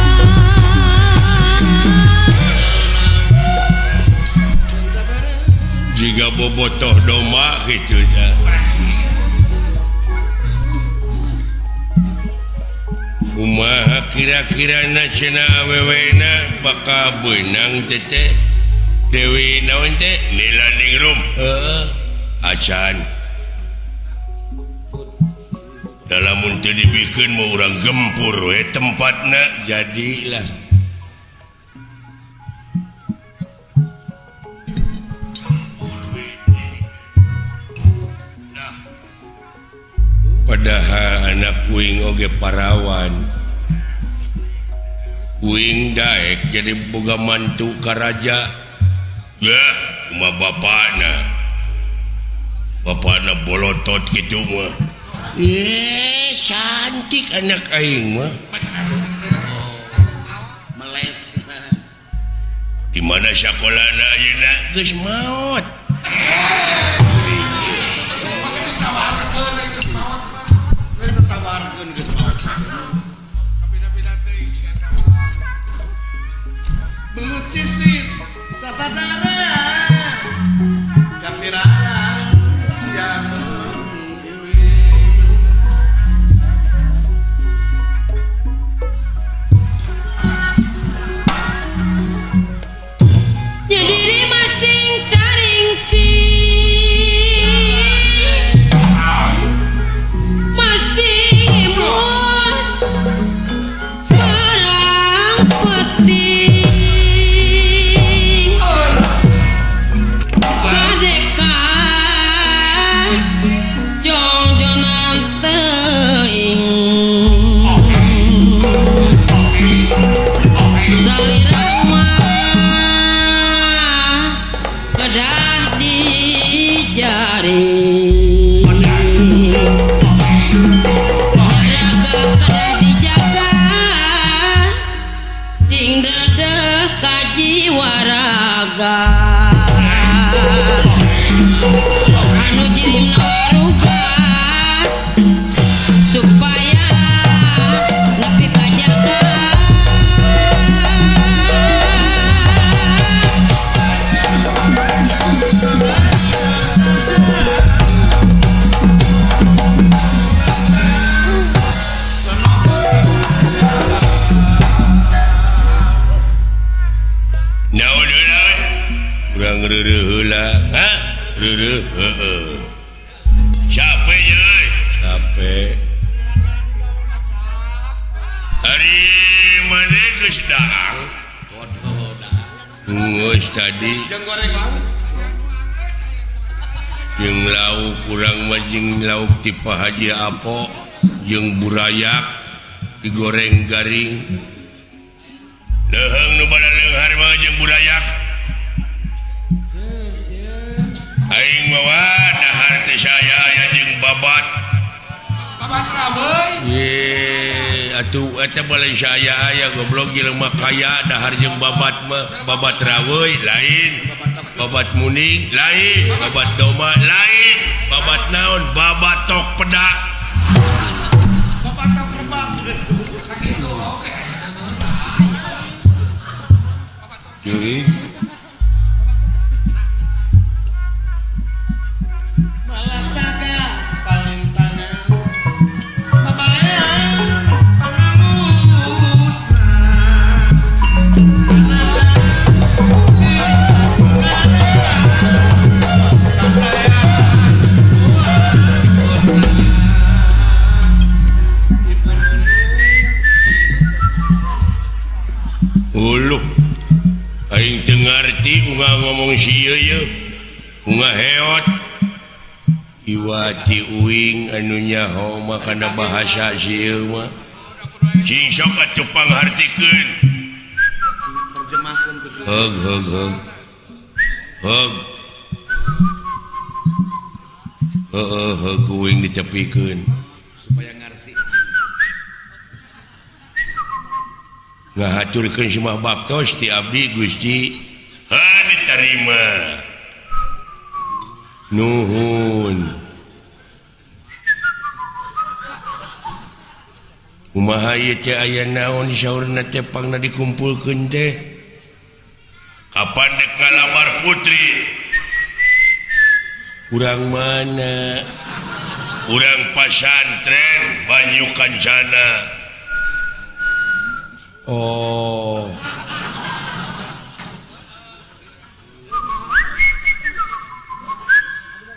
Jika bobotoh domba gitu ya. Kumaha kira-kira na cenah awewena bakal beunang teh Dewi naon teh Nila Ningrum heeh acan dalamun teu dibikeun mah urang gempur we tempatna jadilah. Padahal anak uing oge parawan uing daek jadi boga mantu ka raja. Yah kumaha bapana bapana bolotot kitu mah. Cantik anak aing mah. Meles. Di mana sakolana ayeuna geus maot. Belut sisip sapadara kapirara siang. Jadi masing caringci masing imut perang peti kadeka jongjonan teuing salira mah kedah dijari raga kedah dijaga sing dedeh kajiwa raga anu jirimna waruga supaya nepi kajaga. Naon heula we? Urang reureuh heula. Hah? Reureuh heueuh. Capek ye euy. Capek. Ari maneh geus daang? Geus tadi. Jeung goreng lauk. Jeung lauk urang mah jeung lauk ti Pak Haji Apo jeung burayak digoreng garing. Leuheung nu bada leunghar mah jeung burayak. Aing mah dahar teh saya aya jeung babat. Babat rabeui. Ye, atuh eta bala saya aya goblok jelema kaya dahar jeung babat mah, babat raweui lain, babat muning lain, babat domba lain, babat naon, babat tok pedak. Babat tok rebab. Sakitu oke. Curi. Malasaga palintangan babalean pangalusna. Uluh aing teu ngarti unga ngomong sieu ye unga heot iwati uing anu nyaho mah kana bahasa sieu mah cing sok atuh panghartikeun Terjemahkeun ku heug heug heug heug heueuh heug uing ditepikeun supaya ngarti. Ngahaturkeun semah baktos ti abdi Gusti ha diterima nuhun. Kumaha ieu teh aya naon saurna teh pangna dikumpulkeun teh kapan dek ngalamar putri urang mana urang pasantren Banyu Kancana. Oh.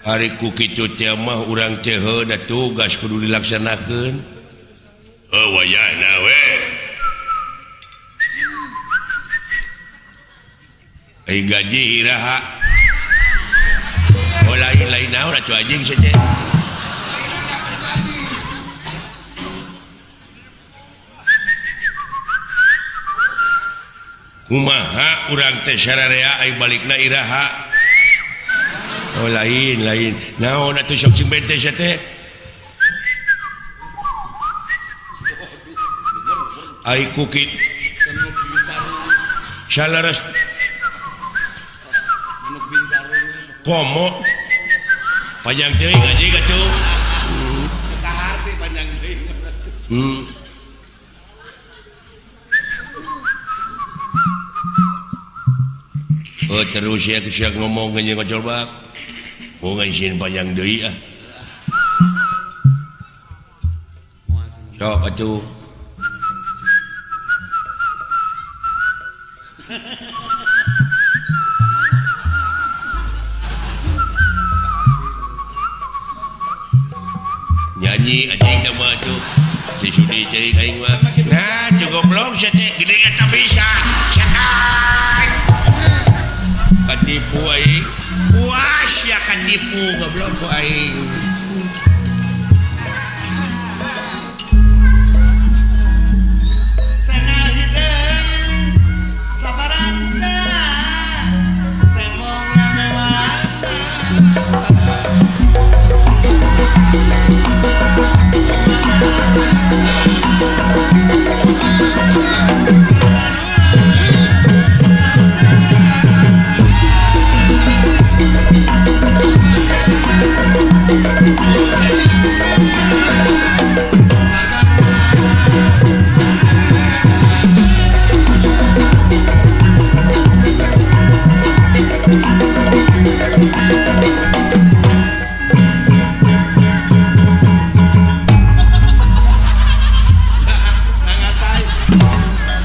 Ari ku kitu teh mah urang teh heuh da tugas kudu dilaksanakeun. Heuh wayahna we. Ai gaji iraha. Oh lain-lain naon atuh anjing sia teh. Kumaha urang teh sararea ai balikna iraha. Oh lain lain. Naon atuh sok cing bente sia teh? Ai ku kitu salaras komo panjang teuing anjing atuh. Kaharti panjang teuing. Oh terus ya sia ngomong anjing ngocol bak. Oh ngan panjang deui ah. Sok atuh. Nyanyi anjing teh mah atuh. Teu sudi ceuing aing mah. Nah, cukup goblok sia teh gede eta bisa. Setan. Katipu aing. Puas ya katipu goblok ku aing. Sangal hideung sabaranca temong mewah.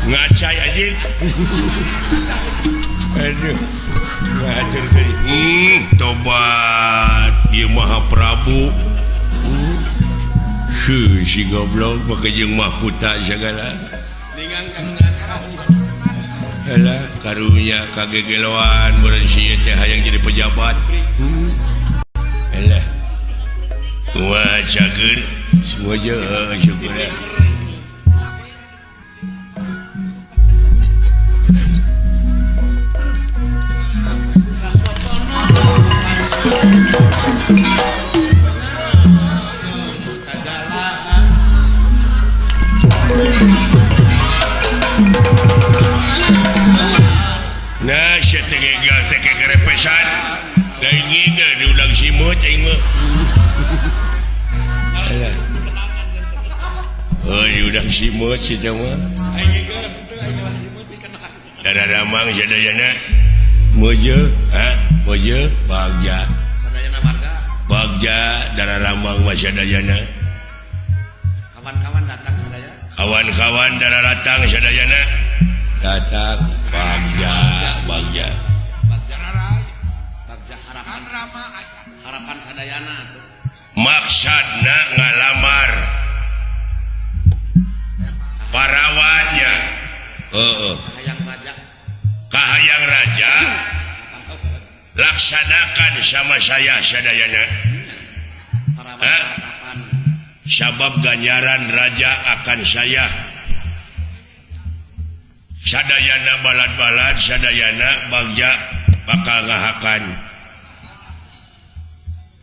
Ngacai anjing. Aduh. Ngatur deui. Tobat ieu Maha Prabu. Heuh si goblok make jeung mahkota sagala. Alah karunya kagegeloan meureun sia teh hayang jadi pejabat. Alah. Wah cager semua je syukur. Nah, sia teh gegal teh kegerepesan. Lain ngiga diundang simut aing mah. Alah. Oh, diundang simut sia teh mah. Dararamang sadayana. Mojo, ha? Mojo Bagja. Sadayana warga. Bagja dararamang mah sadayana. Kawan-kawan datang sadaya. Kawan-kawan dararatang sadayana. Datang Bagja, Bagja. Bagja Bagja harapan harapan sadayana atuh. Maksudna ngalamar parawannya. Heeh. Kahayang raja. Kahayang raja laksanakan sama saya sadayana. Harapan. Sabab ganjaran raja akan saya sadayana balad-balad sadayana bagja bakal ngahakan.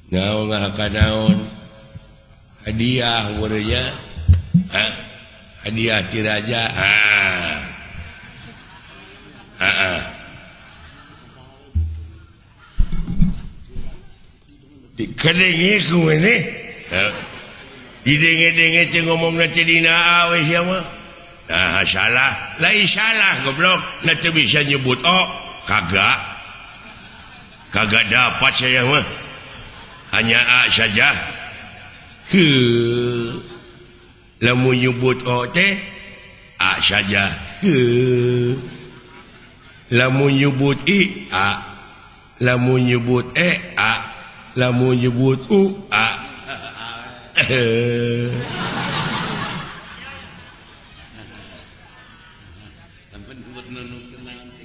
Naon ngahakan naon? Hadiah meureunnya. Hah? Hadiah ti raja. Ah. Heeh. Dikedengi ku maneh. Heuh. Didenge-denge teh ngomongna teh dina A we sia mah. Nah salah, lain salah goblok, na teu bisa nyebut oh, kagak. Kagak dapat saya mah. Hanya A saja. Heuh. Lamun nyebut O teh A A saja. Lamun nyebut I A, lamun nyebut E A, lamun nyebut U A.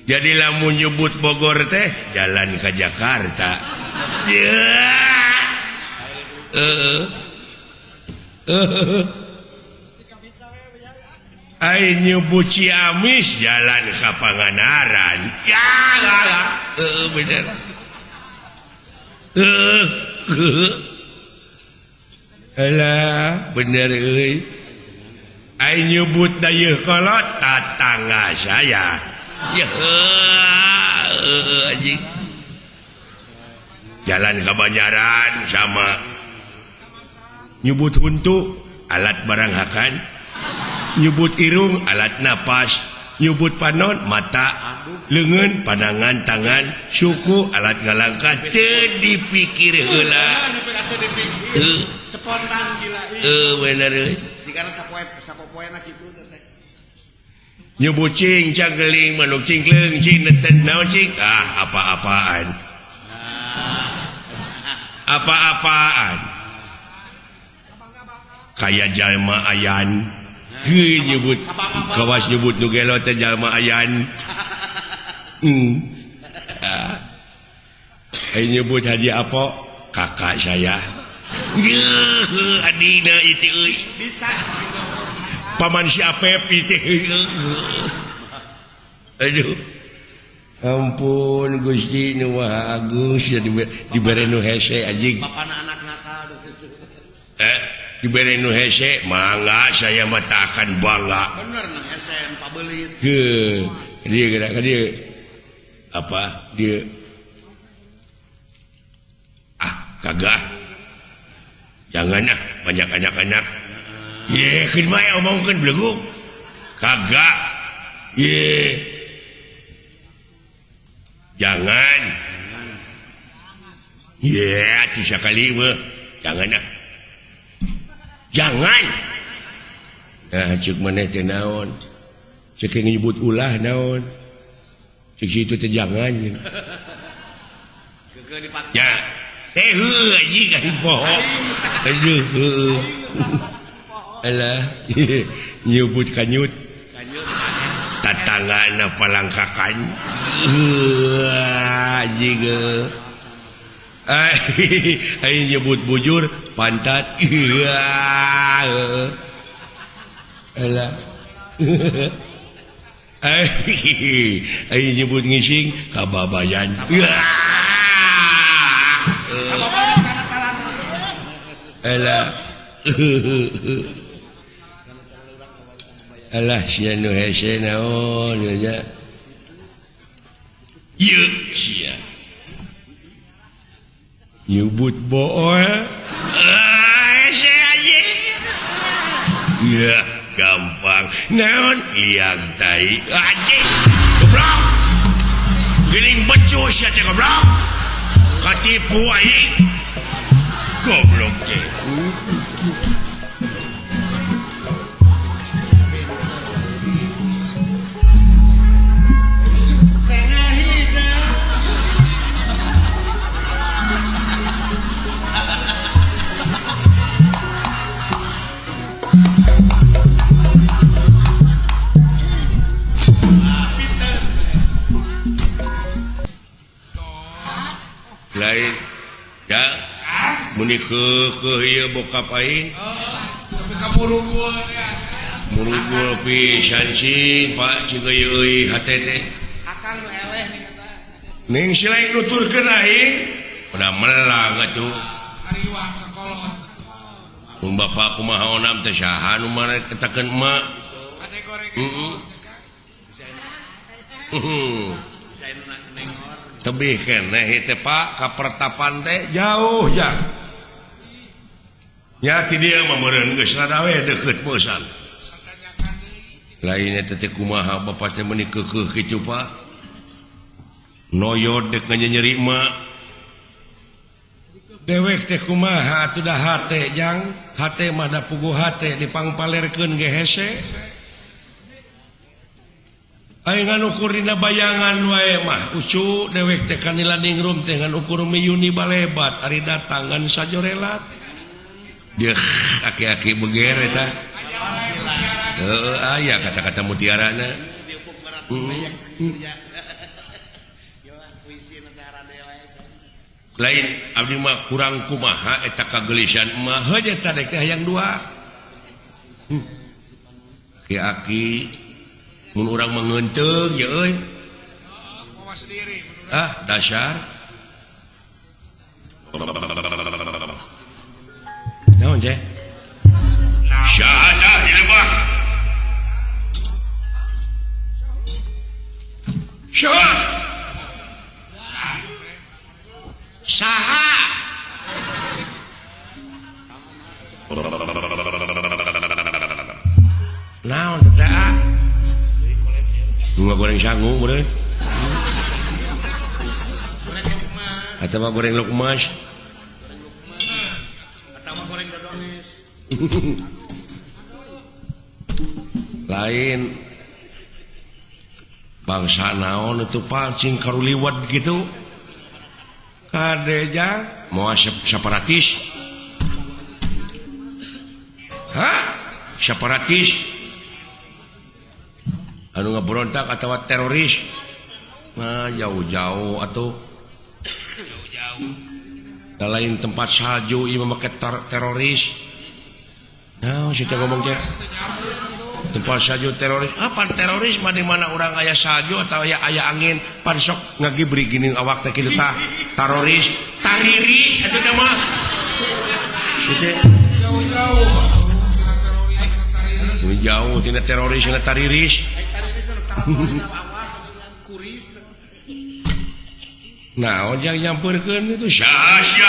Jadi lamun nyebut Bogor teh jalan ke Jakarta. Ai nyebut Ciamis jalan ke Pangandaran. Ya lah, bener. Alah, bener euy. Ai nyebut Dayeuhkolot tatangga saya. Ya, anjing. Jalan ke Banjaran sama nyebut huntu alat barang hakan, nyebut irung alat napas, nyebut panon mata, leungeun pandangan tangan, suku alat ngalangkah. Teu dipikir heula. Spontan gila. Bener euy. Jigana sapopoena kitu teh. Nyebut cing cangkeling manuk cingkleung cing neten naon cing, ah apa-apaan. Apa-apaan. Kaya jalma ayan. Heuh nyebut kawas nyebut nu gelo teh jalma ayan. Ai nyebut Haji Apo kakak saya. Yeuh adina itu euy. Bisa paman si Apep itu. Aduh. Ampun Gusti nu Maha Agung sia dibere nu hese anjing. Bapana anak nakal kitu. Dibere nu hese mangga saya mah tak akan bangga. Bener nah hese pabelit. Heuh, dia gerak dia apa dia ah kagak. Jangan ah banyak anak-anak. Ye, keun bae omongkeun beleguk. Kagak. Ye. Jangan. Ye, atuh sakali mah. Jangan ah. Jangan. Nah, ceuk maneh teh naon? Ceuk nyebut ulah naon? Ceuk situ teh jangan. Keukeuh dipaksa. Ya. Teh heuh anjing kan poho. Aduh heuh. Alah, nyebut kanyut. Tatanggana palangkakan. Anjing. Ai nyebut bujur pantat. Alah. Ai nyebut ngising kababayan. Alah. Alah sia nu hese naon nya. Ieu sia. Nyebut bool. Hese anjing. Ya gampang. Naon liang tai anjing. Goblok. Geuning becus sia teh goblok. Katipu aing. Goblok teh. Lain ya muni keukeuh ieu bokap aing. Tapi ka murugul teh. Murugul pisan cing Pak cing euy hate teh. Akang nu eleh nih eta. Ning si lain nuturkeun aing udah melang atuh. Ariwang ka kolot. Mun bapak kumaha onam teh saha nu marek etakeun emak. Ade goreng. Heeh. Tebih keneh teh Pak ka pertapan teh jauh ya. Nya ti dieu mah meureun geus rada we deukeut meusan. Lain eta teh kumaha bapa teh meuni keukeuh kitu Pak. Noyod dek nganyeri mah. Dewek teh kumaha atuh da hate jang, hate mah da puguh hate dipangpalerkeun ge hese. Aing ngan ukur dina bayangan wae mah ucu dewek teh kanila ningrum teh ngan ukur miyuni balebat ari datang ngan sajorelat. Deuh aki-aki beger eta. Heeh aya kata-kata mutiarana. Lain abdi mah kurang kumaha eta kagelisan mah heuh eta dek teh hayang dua. Aki-aki mun urang mengenteung ye euy. Ah, dasar. Naon teh? Syahadah di lebah. Syahadah. Saha. Naon teh ah? Bunga goreng sangu meureun. Atawa goreng lukmas. Atawa goreng dodones. Lain bangsa naon itu pancing karuliwat gitu. Kadeja moal separatis. Hah? Separatis. Anu ngeberontak atau teroris nah jauh-jauh atau jauh-jauh lain tempat salju ieu mah make teroris nah si teh ngomong teh tempat salju teroris apa teroris mah di mana urang aya salju atau aya angin pan sok ngagibri geuning awak teh kitu tah teroris tariris atuh teh mah si teh jauh-jauh jauh tina teroris tina tariris. Nah, ojang nyamperkeun itu sia-sia.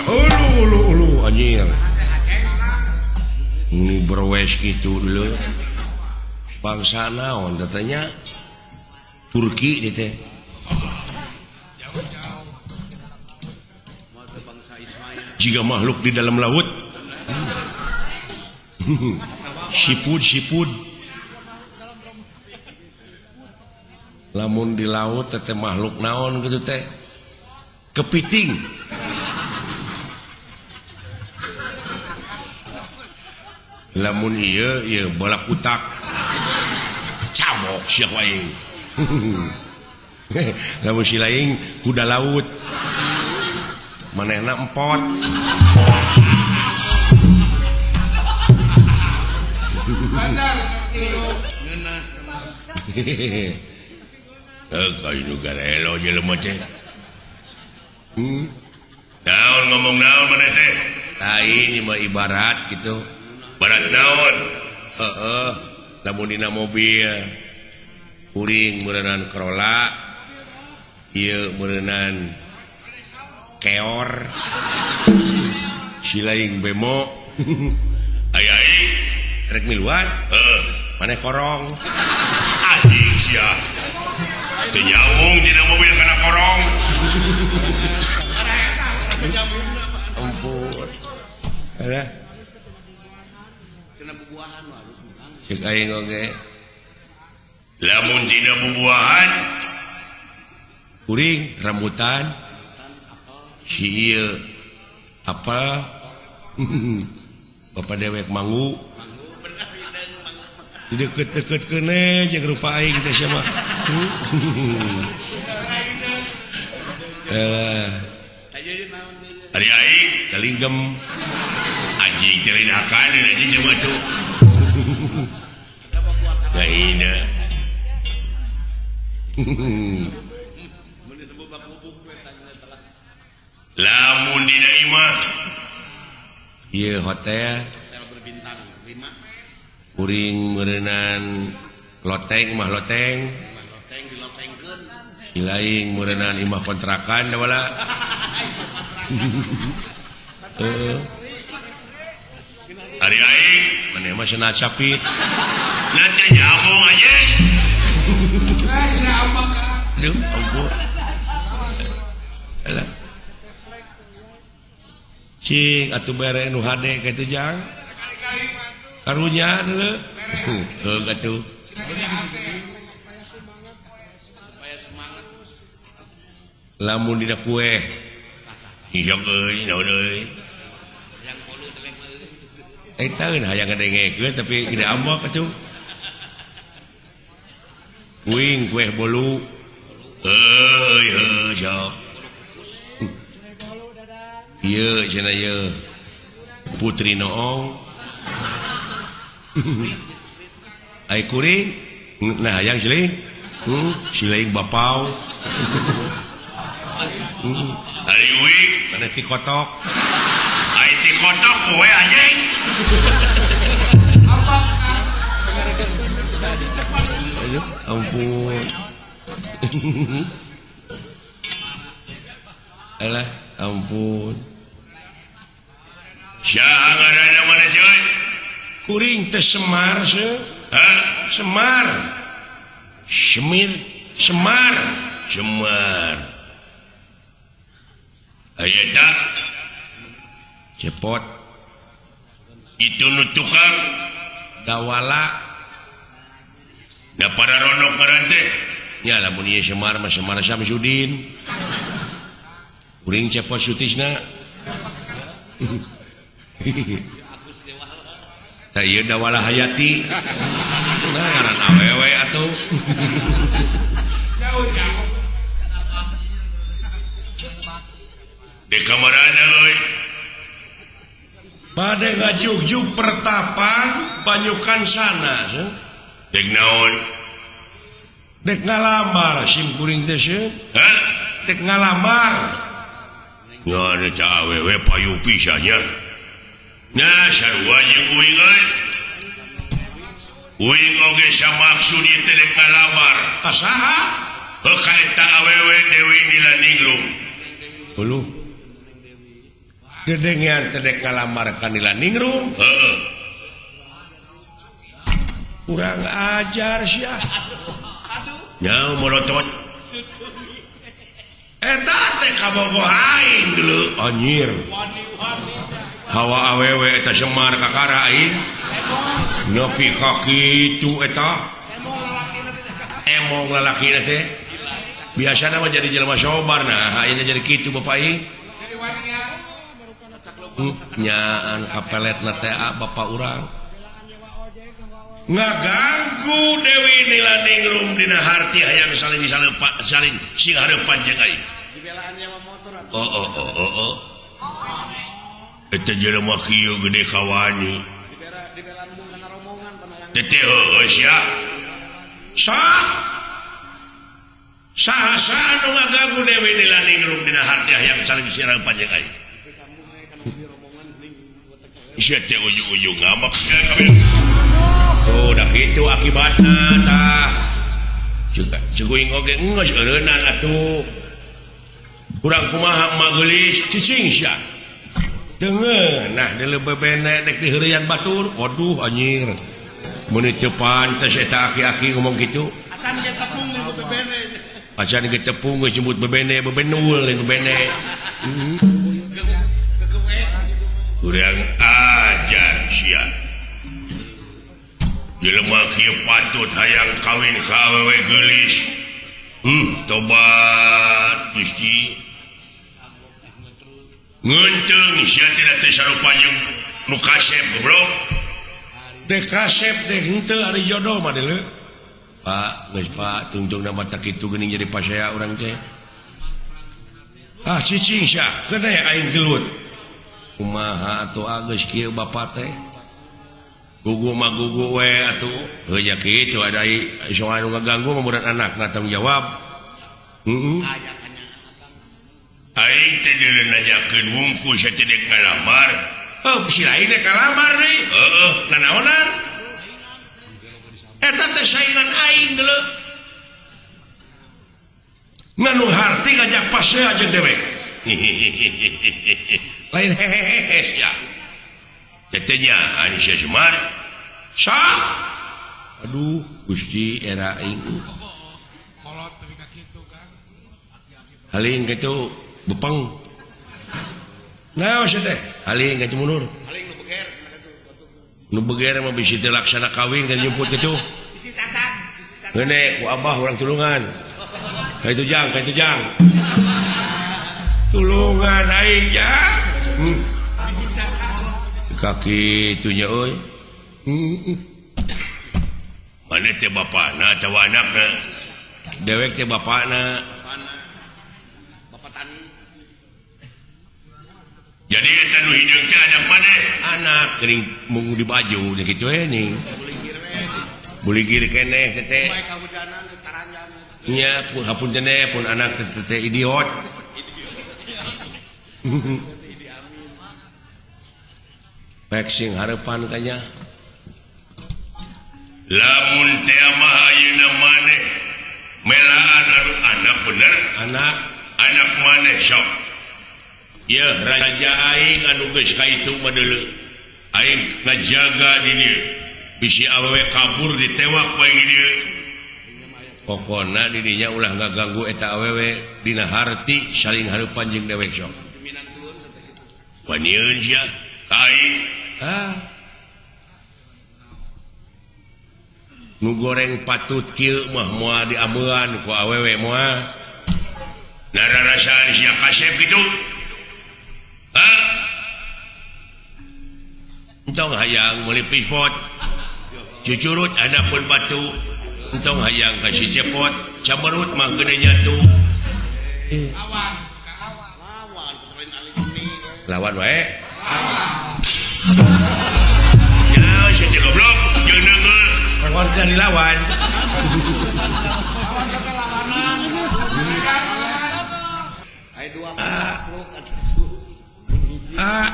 Ulu ulu ulu anjir. Ini berwes gitu dulu. Bangsa naon katanya Turki gitu teh. Jika makhluk di dalam laut. Sipud sipud. Lamun di laut teh makhluk naon gitu teh. Kepiting. Lamun ieu ieu bola kutak. Cabok sia aing. Lamun si lain kuda laut. Manehna empot. Kayu nu garelo jelema teh. Naon ngomong naon maneh teh? Lain ieu mah ibarat gitu. Barat naon? Heeh, lamun dina mobil kuring meureunan Corolla, ieu meureunan keor, si lain bemo. Aya aing rek miluan, heuh, maneh korong. Anjing sia. Teu nyambung dina mobil kana korong. Ampun. Alah. Kena bubuahan harus makan. Cek aing oge. Lamun dina bubuahan kuring rambutan si ieu apel bapak dewek manggu dideket-deket keune jeung rupa aing teh sia mah. Ari aing kalinggem anjing teh lain hakan anjing jeung batu. Lainna. Lamun dina imah ieu hotel berbintang 5 kuring meureunan loteng mah loteng dilotengkeun si lain meureunan imah kontrakan da wala. Heeh. Ari aing maneh mah cenah capit. Na teh nyambung anjing. Ah cenah ambak ka. Duh ampun. Alah. Cing atuh bere nu hade kitu jang. Sekali-kali mah atuh. Karunya deuleu. Heuh atuh. Lamun dina kue. Isok euy, naon euy. Eta eun hayang ngadengekeun tapi gede ambek atuh. Kuing kue bolu. Euy heuh sok. Ieu cenah ieu. Putri Noong. Ai kuring nah hayang siling. Siling bapau. Ari uing mana ti kotok. Ai ti kotok kowe anjing. Aduh, ampun. Alah, ampun. Saha ngaranna mana cuy? Kuring teh Semar seuh. Hah? Semar. Semir, Semar, Semar. Aya tak? Cepot. Itu nu tukang dawala. Da para ronok ngaran teh. Nya lamun ieu Semar mah Semar Samsudin. Kuring cepot Sutisna. Tah ieu Dawala Hayati. Nah ngaran awewe atuh. Jauh-jauh. Di kamarana euy. Bade ngajugjug pertapaan banyukan sana. Dek naon? Dek ngalamar sim kuring teh seuh. Hah? Dek ngalamar. Ngan eta awewe payu pisan nya. Nah sarua jeung uing euy. Uing oge samaksud ieu teh dek ngalamar. Ka saha? Heuh ka eta awewe Dewi Nilaningrum. Uluh. Dedengean teh dek ngalamar ka Nilaningrum. Heeh. Kurang ajar sia. Nya molotot. Eta teh kabogoh aing deuleu anjir. Hawa awewe eta Semar kakara aing. Nepi ka kitu eta. Emong lalakina teh. Biasana mah jadi jelema sobar nah ayeuna jadi kitu bapak aing. Nyaan kapeletna teh bapak urang. Ngaganggu Dewi Nilaningrum dina harti hayang saling salepa saling sing hareupan jeung aing. Dibelaan nyewa motor atuh. Oh oh oh oh oh. Eta jelema kieu gede kawani. Dibelaan mung kana rombongan panayang. Teh heueuh sia. Sok. Saha-saha nu ngaganggu Dewi Nilaningrum dina harti hayang saling sing hareupan jeung aing. Sia teh ujung-ujung ngamak sia kabeh. Oh, dah kitu akibatna tah. Ceguing oge geus eureunnan atuh. Kurang kumaha mah geulis cicing sia. Teu ngeunah deuleu bebene dek diheureyan batur. Waduh anjir. Meuni teu pantes eta aki-aki ngomong kitu. Acan ge tepung nyebut bebene. Acan ge tepung geus nyebut bebene, bebenul lain bebene. Kurang ajar sia. Jelema kieu patut hayang kawin ka awewe geulis. Tobat Gusti. Ngeunteung sia tidak teh sarupa jeung nu kasep goblok. Dek kasep dek henteu ari jodoh mah deuleu. Pak, geus Pak, tungtungna mah tak kitu geuning jadi pasea urang teh. Ah cicing sia, keun aing gelut. Kumaha atuh geus kieu bapa teh? Gugu mah gugu we atuh. Heuh nya kitu ada soal nu ngaganggu mah muran anakna tanggung jawab. Heeh. Aing teh deuleu nanyakeun wungkul sia teh dek ngalamar. Heuh si lain dek ngalamar deui. Heueuh, nanaonan? Eta teh saingan aing deuleu. Nganu harti ngajak pasea jeung dewek. Lain hehehe ya. Tetenya Aisyah Semar. Sah. Aduh, Gusti era aing. Kolot tapi ka kitu Kang. Haling kitu bepeng. Naon sia teh? Haling ka mundur. Haling nu beger cenah kitu. Nu beger mah bisi teu laksana kawin kan jemput kitu. Bisi cacat, bisi cacat. Ngeune ku abah urang tulungan. Ka itu jang, ka itu jang. Tulungan aing jang. Kaki itunya euy. Mana teh bapana atawa anakna? Dewek teh bapana. Bapak tani. Jadi eta nu hideung teh anak maneh? Anak geuning mung di baju nya kitu we ning. Buligir keneh teh teh. Bae kahujanan taranjang. Nya hapunten pun anak teh teh idiot. Pek sing harepan kanya. Lamun teh mah ayeuna maneh melaan anu anak bener, anak anak maneh sok. Yeuh raja aing anu geus ka itu mah deuleu. Aing ngajaga di dieu. Bisi awewe kabur ditewak wae di dieu. Pokona di dinya ulah ngaganggu eta awewe dina harti saling hareupan jeung dewek sok. Wanieun sia ka aing. Ah. Nu goreng patut kieu mah moal diameuan ku awewe moal. Nararasaan sia kasep kitu. Ah. Entong hayang meuli pispot. Cucurut anapun batu. Entong hayang ka si cepot, camerut mah gede nyatu. Lawan, lawan selain ahli seni. Lawan wae. Ya, si goblok jeung neungeul. Warga dilawan. Lawan kata lawanan. Aya dua makhluk atuh. Ah.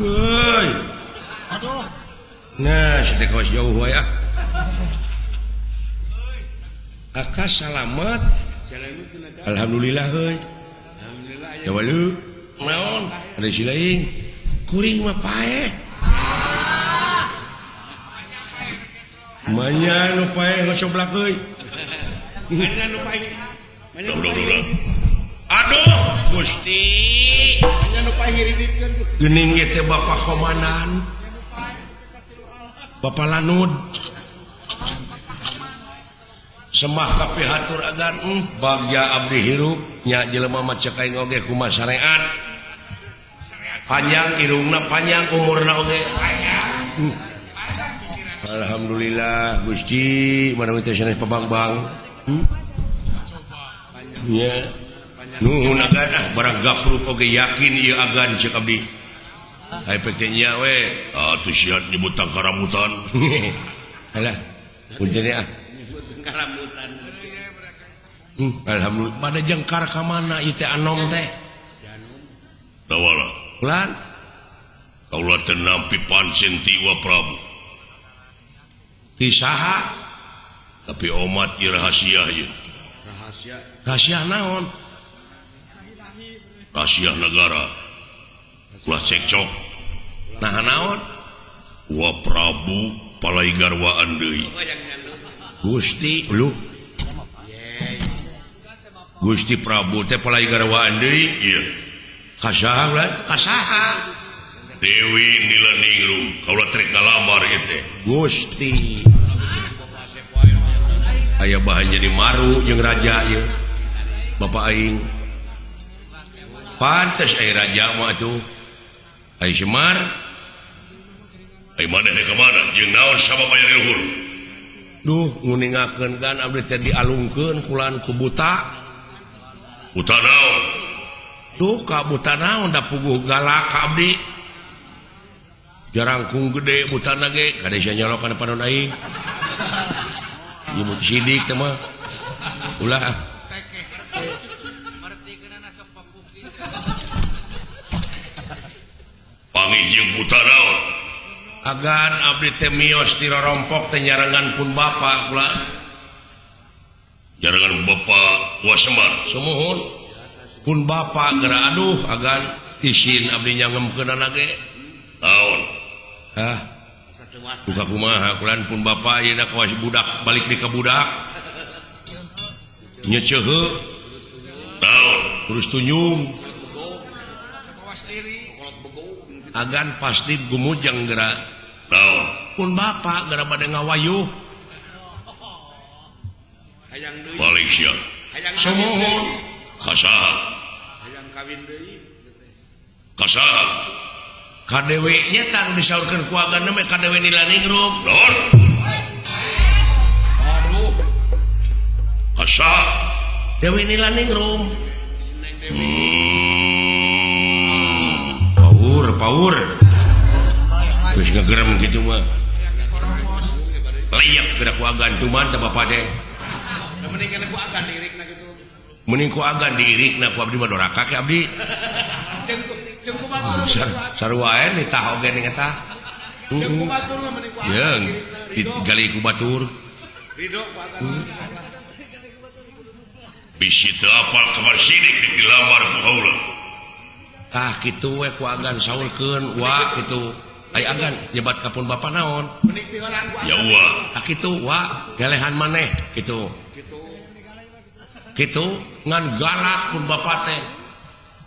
Heuy. Aduh. Nah, si teh kawas jauh wae ah. Akas salamet. Alhamdulillah heuy. Alhamdulillah Ya walu. Naon? Ada si lain. Kuring mah paeh. Manya nu paeh ngocoblak euy. Manya nu paeh. Aduh, Gusti. Manya nu paeh ngiriditkeun. Geuning ieu teh Bapak Komandan. Bapak Lanud. Sembah kapihatur agan bagja abdi hirup nya jelema mah cek aing oge kumaha sareat. Panjang irungna panjang umurna oge. Alhamdulillah Gusti mana teh sanes pabangbang. Nya nuhun agan ah barang gapruk oge yakin ieu agan cek abdi. Ai teh nya we atuh siat nyebut tangkaramutan. Halah punten ah. Karamutan. Alhamdulillah pada jengkar ka mana ieu teh anom teh? Dawala. Ulan. Kaula teu nampi pancen ti Wa Prabu. Ti saha? Tapi omat ieu rahasia ieu. Rahasia. Rahasia naon? Rahasia negara. Ulah cekcok. Nah naon? Wa Prabu palai garwaan deui. Gusti lu Gusti Prabu teh palai garwaan deui ieu. Ka saha ulah? Ka saha? Dewi Nilaningrum kaula trek ngalamar ieu teh. Gusti. Aya bahan jadi maru jeung raja ieu. Bapak aing. Pantes aya raja mah atuh. Ai Semar. Ai maneh ka mana jeung naon sabab aya di luhur? Duh nguningakeun kan abdi teh dialungkeun kulan ku buta. Buta naon? Duh ka buta naon da puguh galak ka abdi. Jarangkung gede butana ge kade sia nyolok kana panon aing. Nyebut sidik teh mah. Ulah. Panggih jeung buta naon? Agan abdi teh mios ti rorompok teh nyarengan pun bapa kula. Nyarengan bapa Wa Semar. Sumuhun. Pun bapa geura aduh agan isin abdi nyangemkeunana ge. Naon? Hah? Duka kumaha kulan pun bapa ayeuna kawas budak balik di ka budak. Nyeceuheu. Naon? Terus tunjung. Agan pasti gumujeng geura. Naon? Pun bapak gara bade ngawayuh. Hayang deui. Balik sia. Hayang Sumuhun. Ka saha? Hayang kawin deui. Ka saha? Ka Dewi nya tah disaurkeun ku agan mah ka Dewi Nilaningrum. Naon? Aduh. Ka saha? Dewi Nilaningrum. Seneng Dewi. Paur, paur. Geus ngegerem kitu mah. Layak gerak ku agan cuman teh bapak teh. Mending kana ku agan diirikna kitu. Mending ku agan diirikna ku abdi mah doraka ke abdi. Jeung ku batur. Sarua ae nitah oge ning eta. Jeung ku batur mah mending ku agan. Jeung digali ku batur. Ridho ku agan. Bisi teu apal kamar sidik rek dilamar ku haula. Tah kitu we ku agan saurkeun wa kitu. Ai agan nyebat ka pun bapa naon? Mending piheulaan ku agan. Ya wa. Tah kitu wa gelehan maneh kitu. Kitu ngan galak pun bapa teh.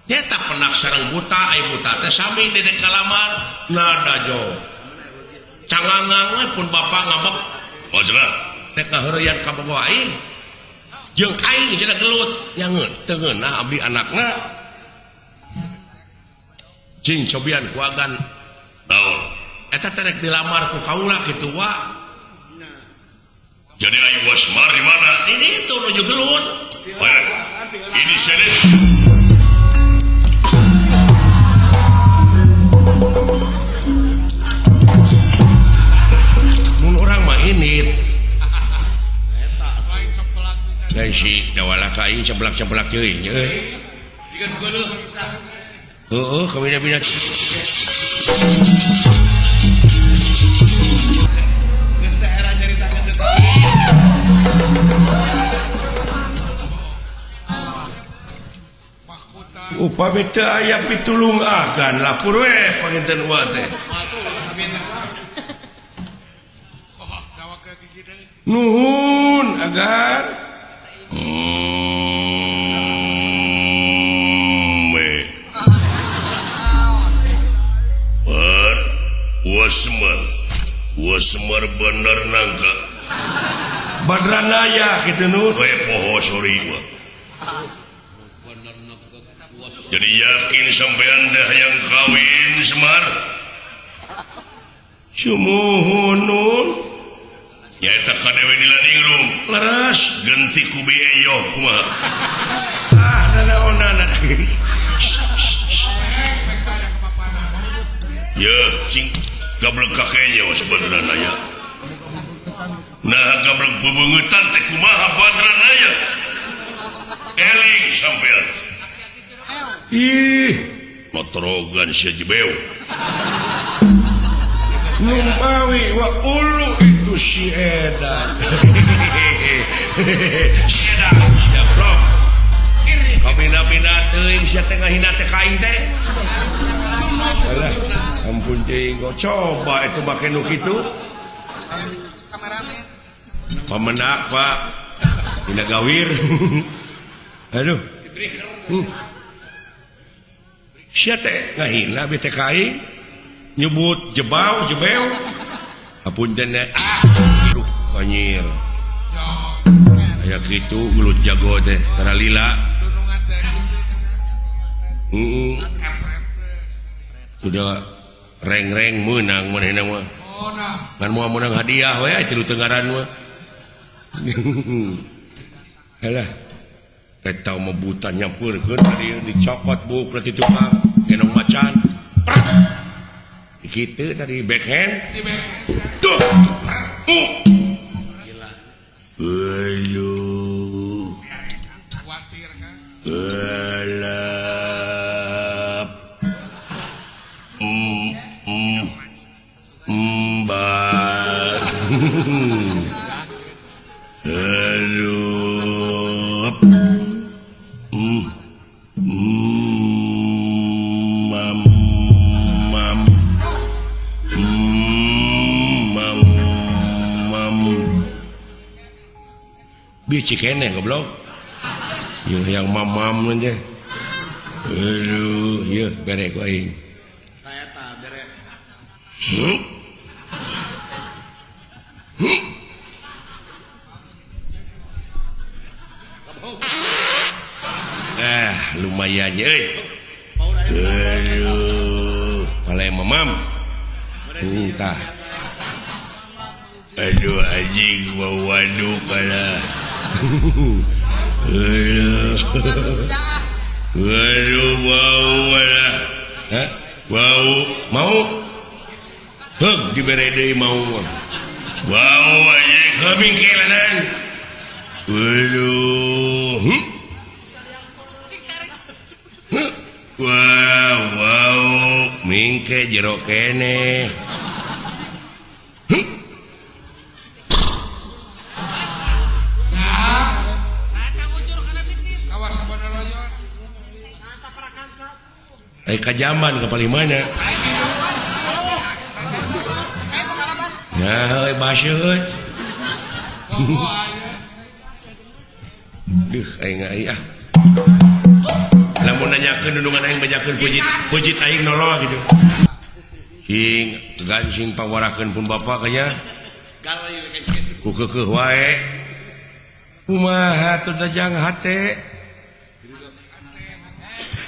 Nyeta penak sareng buta, ai buta teh sami dedek kalamar nada jo. Cangangang we pun bapa ngambek. Maksudna rek ngaheureyan ka bogo aing. Jeung aing cenah gelut, nyangeun teu ngeunah abdi anakna. Cing cobian ku agan naon? Eta teh rek dilamar ku kaula kitu wa. Jadi aing Wasmar di mana? Ini itu nuju gelut. Ini seret. Mun urang mah init. Dan si dawala ka aing ceblak-ceblak teuing euy. Jiga nu geuleuh pisan. Heueuh kabina-bina. Geus teh era nyaritakeun deui. Upami teu aya pitulung agan lapur we panginten wa teh. Nuhun agan. Wasmar. Wasmar bener nangka. Badranaya kitu nu. We poho sori wa. Jadi yakin sampean dah yang kawin Semar. Sumuhun nun. Nyaeta ka Dewi Nilaningrum. Leres genti ku bi eyoh kumaha. Ah nanaonana. Yeuh cing gablek ka kenyo Badranaya. Nah gablek bebeungeutan teh kumaha Badranaya. Eling sampean. Ih, motorogan sia jebeu. Numawi wa ulu itu si edan. Si edan, sia blok. Kabina-bina teuing sia teh ngahina teh ka aing teh. Alah, ampun teuing kok coba itu make nu kitu. Pamenak, Pak. Dina gawir. Aduh. Sia teh ngahina bete ka aing nyebut jebau jebeu apunten ah aduh konyil aya kitu gelut jago teh tara lila sudah reng-reng meunang manehna mah ngan moal meunang hadiah we tilu tenggaran mah halah eta mah buta nyampeurkeun ka dieu dicokot buuk ti tukang gendong macan prak kitu tadi backhand tuh gila aduh khawatir kan gelap mbak aduh Bici keneh goblok. Yeuh yang mamam teh. Aduh, yeuh bere ku aing. Eta bere. Lumayan euy. Aduh, palai mamam. Entah. Aduh anjing bau waduk kalah. Aduh. Aduh bau lah. Hah? Bau mau? Heug dibere deui mau. Bau anjing kami kelanan. Aduh. Wow, wow, mingke jero kene. Kajaman ke paling mana? Nah, heuy baseuh heuy. Duh, aing ai ah. Lamun nanyakeun nundungan aing bajakeun pujit, pujit aing nolol gitu. Sing gancing pawarakeun pun bapak kayaknya. Ku keukeuh wae. Kumaha teu dajang hate?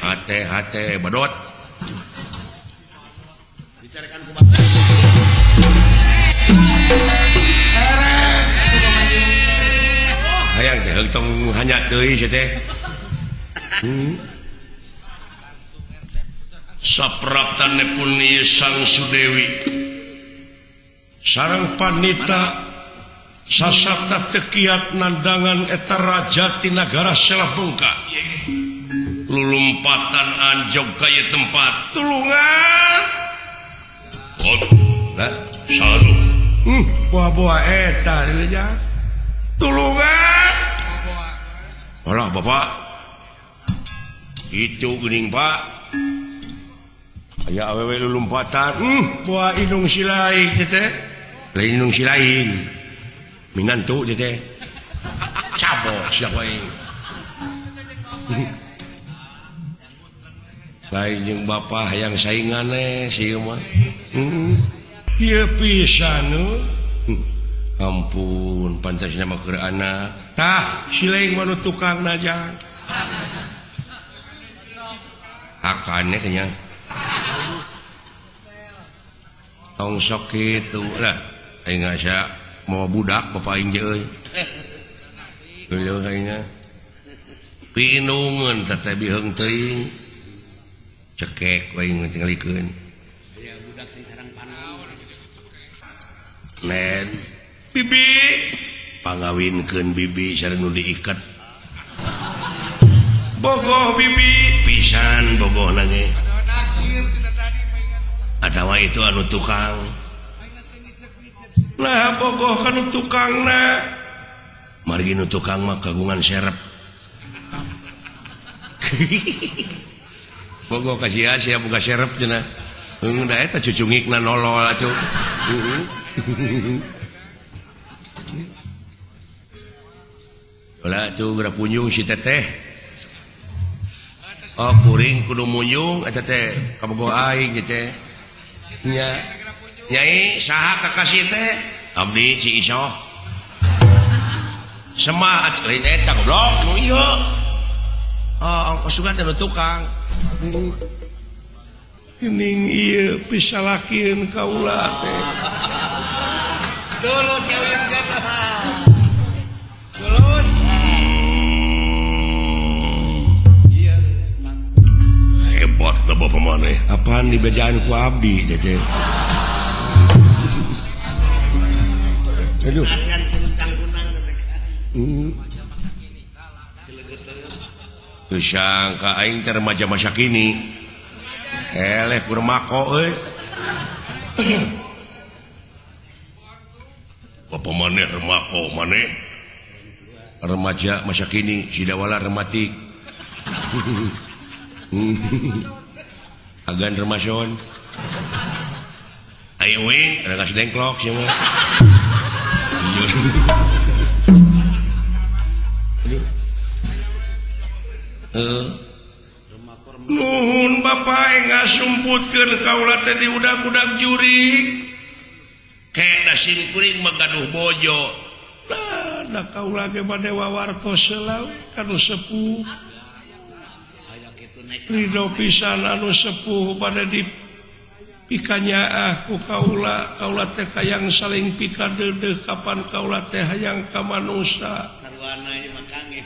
Hate hate badot. Hayang teh heung tong hanyat deui sia teh. Sapraptane pun ieu Sang Sudewi sareng panita sasapta tekiat nandangan eta raja ti nagara Selabengka. Lulumpatan anjog ka ieu tempat tulungan. Oh, lah salu. Buah-buah eta dieu tulungan. Alah bapak. Itu geuning pak. Aya awewe lulumpatan. Buah indung silaing teh teh. Lain indung silaing. Minantu teh teh. Cabok sia wae. Lain jeung bapak hayang saingan eh sieu mah. Ieu pisan Ampun, pantasna mah keur anak. Tah, silaing mah nu tukang najang. Hakane nya. Tong sok kitu lah. Aing asa mawa budak bapak aing je euy. Geuleuh aing mah. Pinungeun teh teh biheung teuing. Cekek we aing tingalikeun. Aya budak sing sarang panon. Nen, bibi pangawinkeun bibi sareng nu diiket. Bogoh bibi pisan bogoh na ge. Atawa itu anu tukang. Nah bogoh kanu tukangna. Margi nu tukang mah kagungan serep. Bogoh ka sia sia boga serep cenah. Heung da eta cucungikna nolol atuh. Ulah tuh geura punjung si teteh. Oh kuring kudu munjung eta teh kabogoh aing teh. Nya. Nyai saha kakasih teh? Abdi si Isoh. Semah lain eta goblok nu ieu. Oh ongkos sugan teh nu tukang. Ining ieu pisalakieun kaula teh. Tulus kawinkeun. Tulus. Iya, hebat ka bapak maneh. Apaan dibejaan ku abdi teh. Aduh. Kasihan si Luncang Kunang teh. Teu sangka aing teh remaja masa kini. Eleh ku remako euy. Bapak maneh remako maneh. Remaja masa kini sidawala rematik. Agan remason. Ayo wing, ada kasih dengklok sia mah. Nuhun bapak ngasumputkeun kaula teh di udag-udag jurig. Kek da sim kuring mah gaduh bojo. Nah, da kaula ge bade wawartos heula we ka nu sepuh. Ridho pisan anu sepuh pada di pikanyaah ku kaula kaula teh hayang saling pikadeudeuh kapan kaula teh hayang ka manusa sarwana ieu mah kangge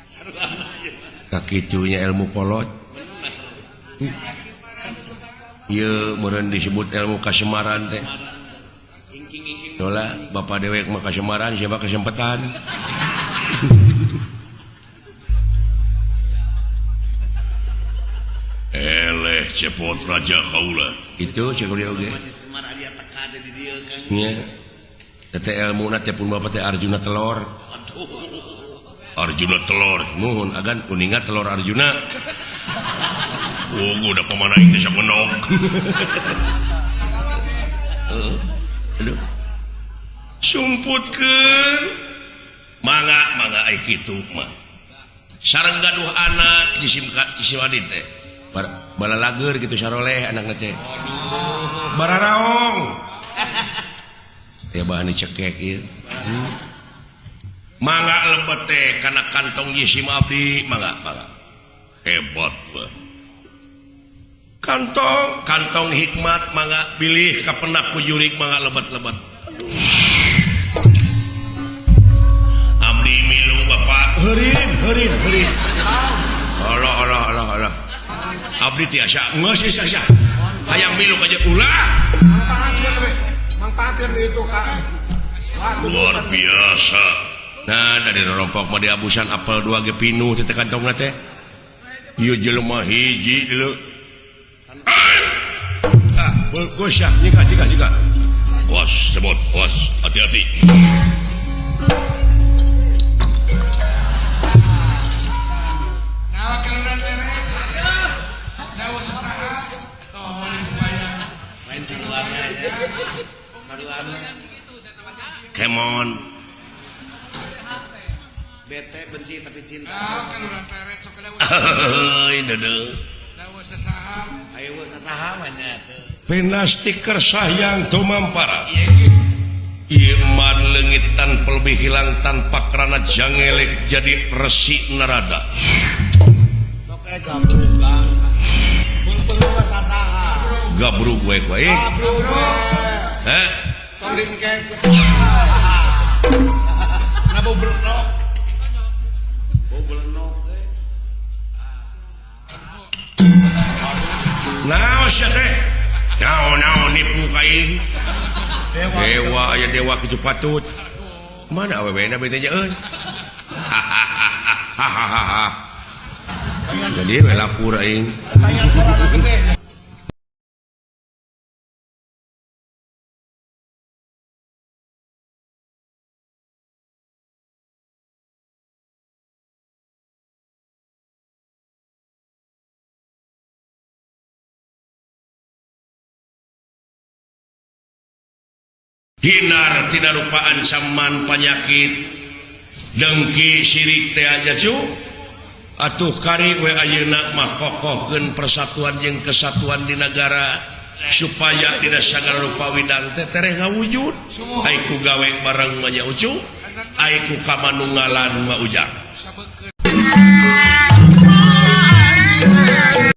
sarwana ieu sakitunya ilmu kolot ieu meureun disebut ilmu kasemaran teh dola bapak dewek mah kasemaran siapa kesempetan eleh cepot raja kaula itu cek oge nya teh ilmuna teh pun bapak teh Arjuna telor Arjuna telor muhun agan kuninga telor Arjuna oh udah pemana itu sok menok aduh sumputkeun mangga mangga ai kitu mah sareng gaduh anak jisim jisim adi teh balalager gitu saroleh anakna teh bararaong ya bahan dicekek ieu mangga lebet teh kana kantong jisim abdi mangga mangga hebat bah kantong kantong hikmat mangga pilih kapenak ku jurik mangga lebet-lebet abdi milu bapak heurin heurin heurin Allah Allah Allah Allah abdi tiasa geus tiasa hayang milu ka ulah manfaatkeun itu ka luar biasa nah dari rompok mah diabusan apel 2 ge pinuh teh kantongna teh ieu jelema hiji deuleu ah geus ya nyika nyika nyika was sebut was hati-hati nawa kaluran mere dawa sasaha oh upaya lain sarwana sarwana kemon bete benci tapi cinta ah kaluran peret sok dawa heuy deudeuh dawa sasaha ayo sasaha mah nya teu pinasti kersah tumampara iman leungit tanpa lebih hilang tanpa kerana jangelek jadi resi narada sok gabrug bang mun sasaha gabrug we we gabrug heh tong ke na bau belenok bau belenok teh naon sia teh naon naon nipu ka aing dewa aya dewa kitu patut mana awewena bete nya euy hahaha jadi we lapur aing hinar tina rupa ancaman penyakit dengki sirik teh aja cu atuh kari we ayeuna mah kokohkeun persatuan jeung kesatuan di negara supaya dina sagala rupa widang teh tereh ngawujud ai ku gawe bareng mah nya ucu ai ku kamanunggalan mah ujang.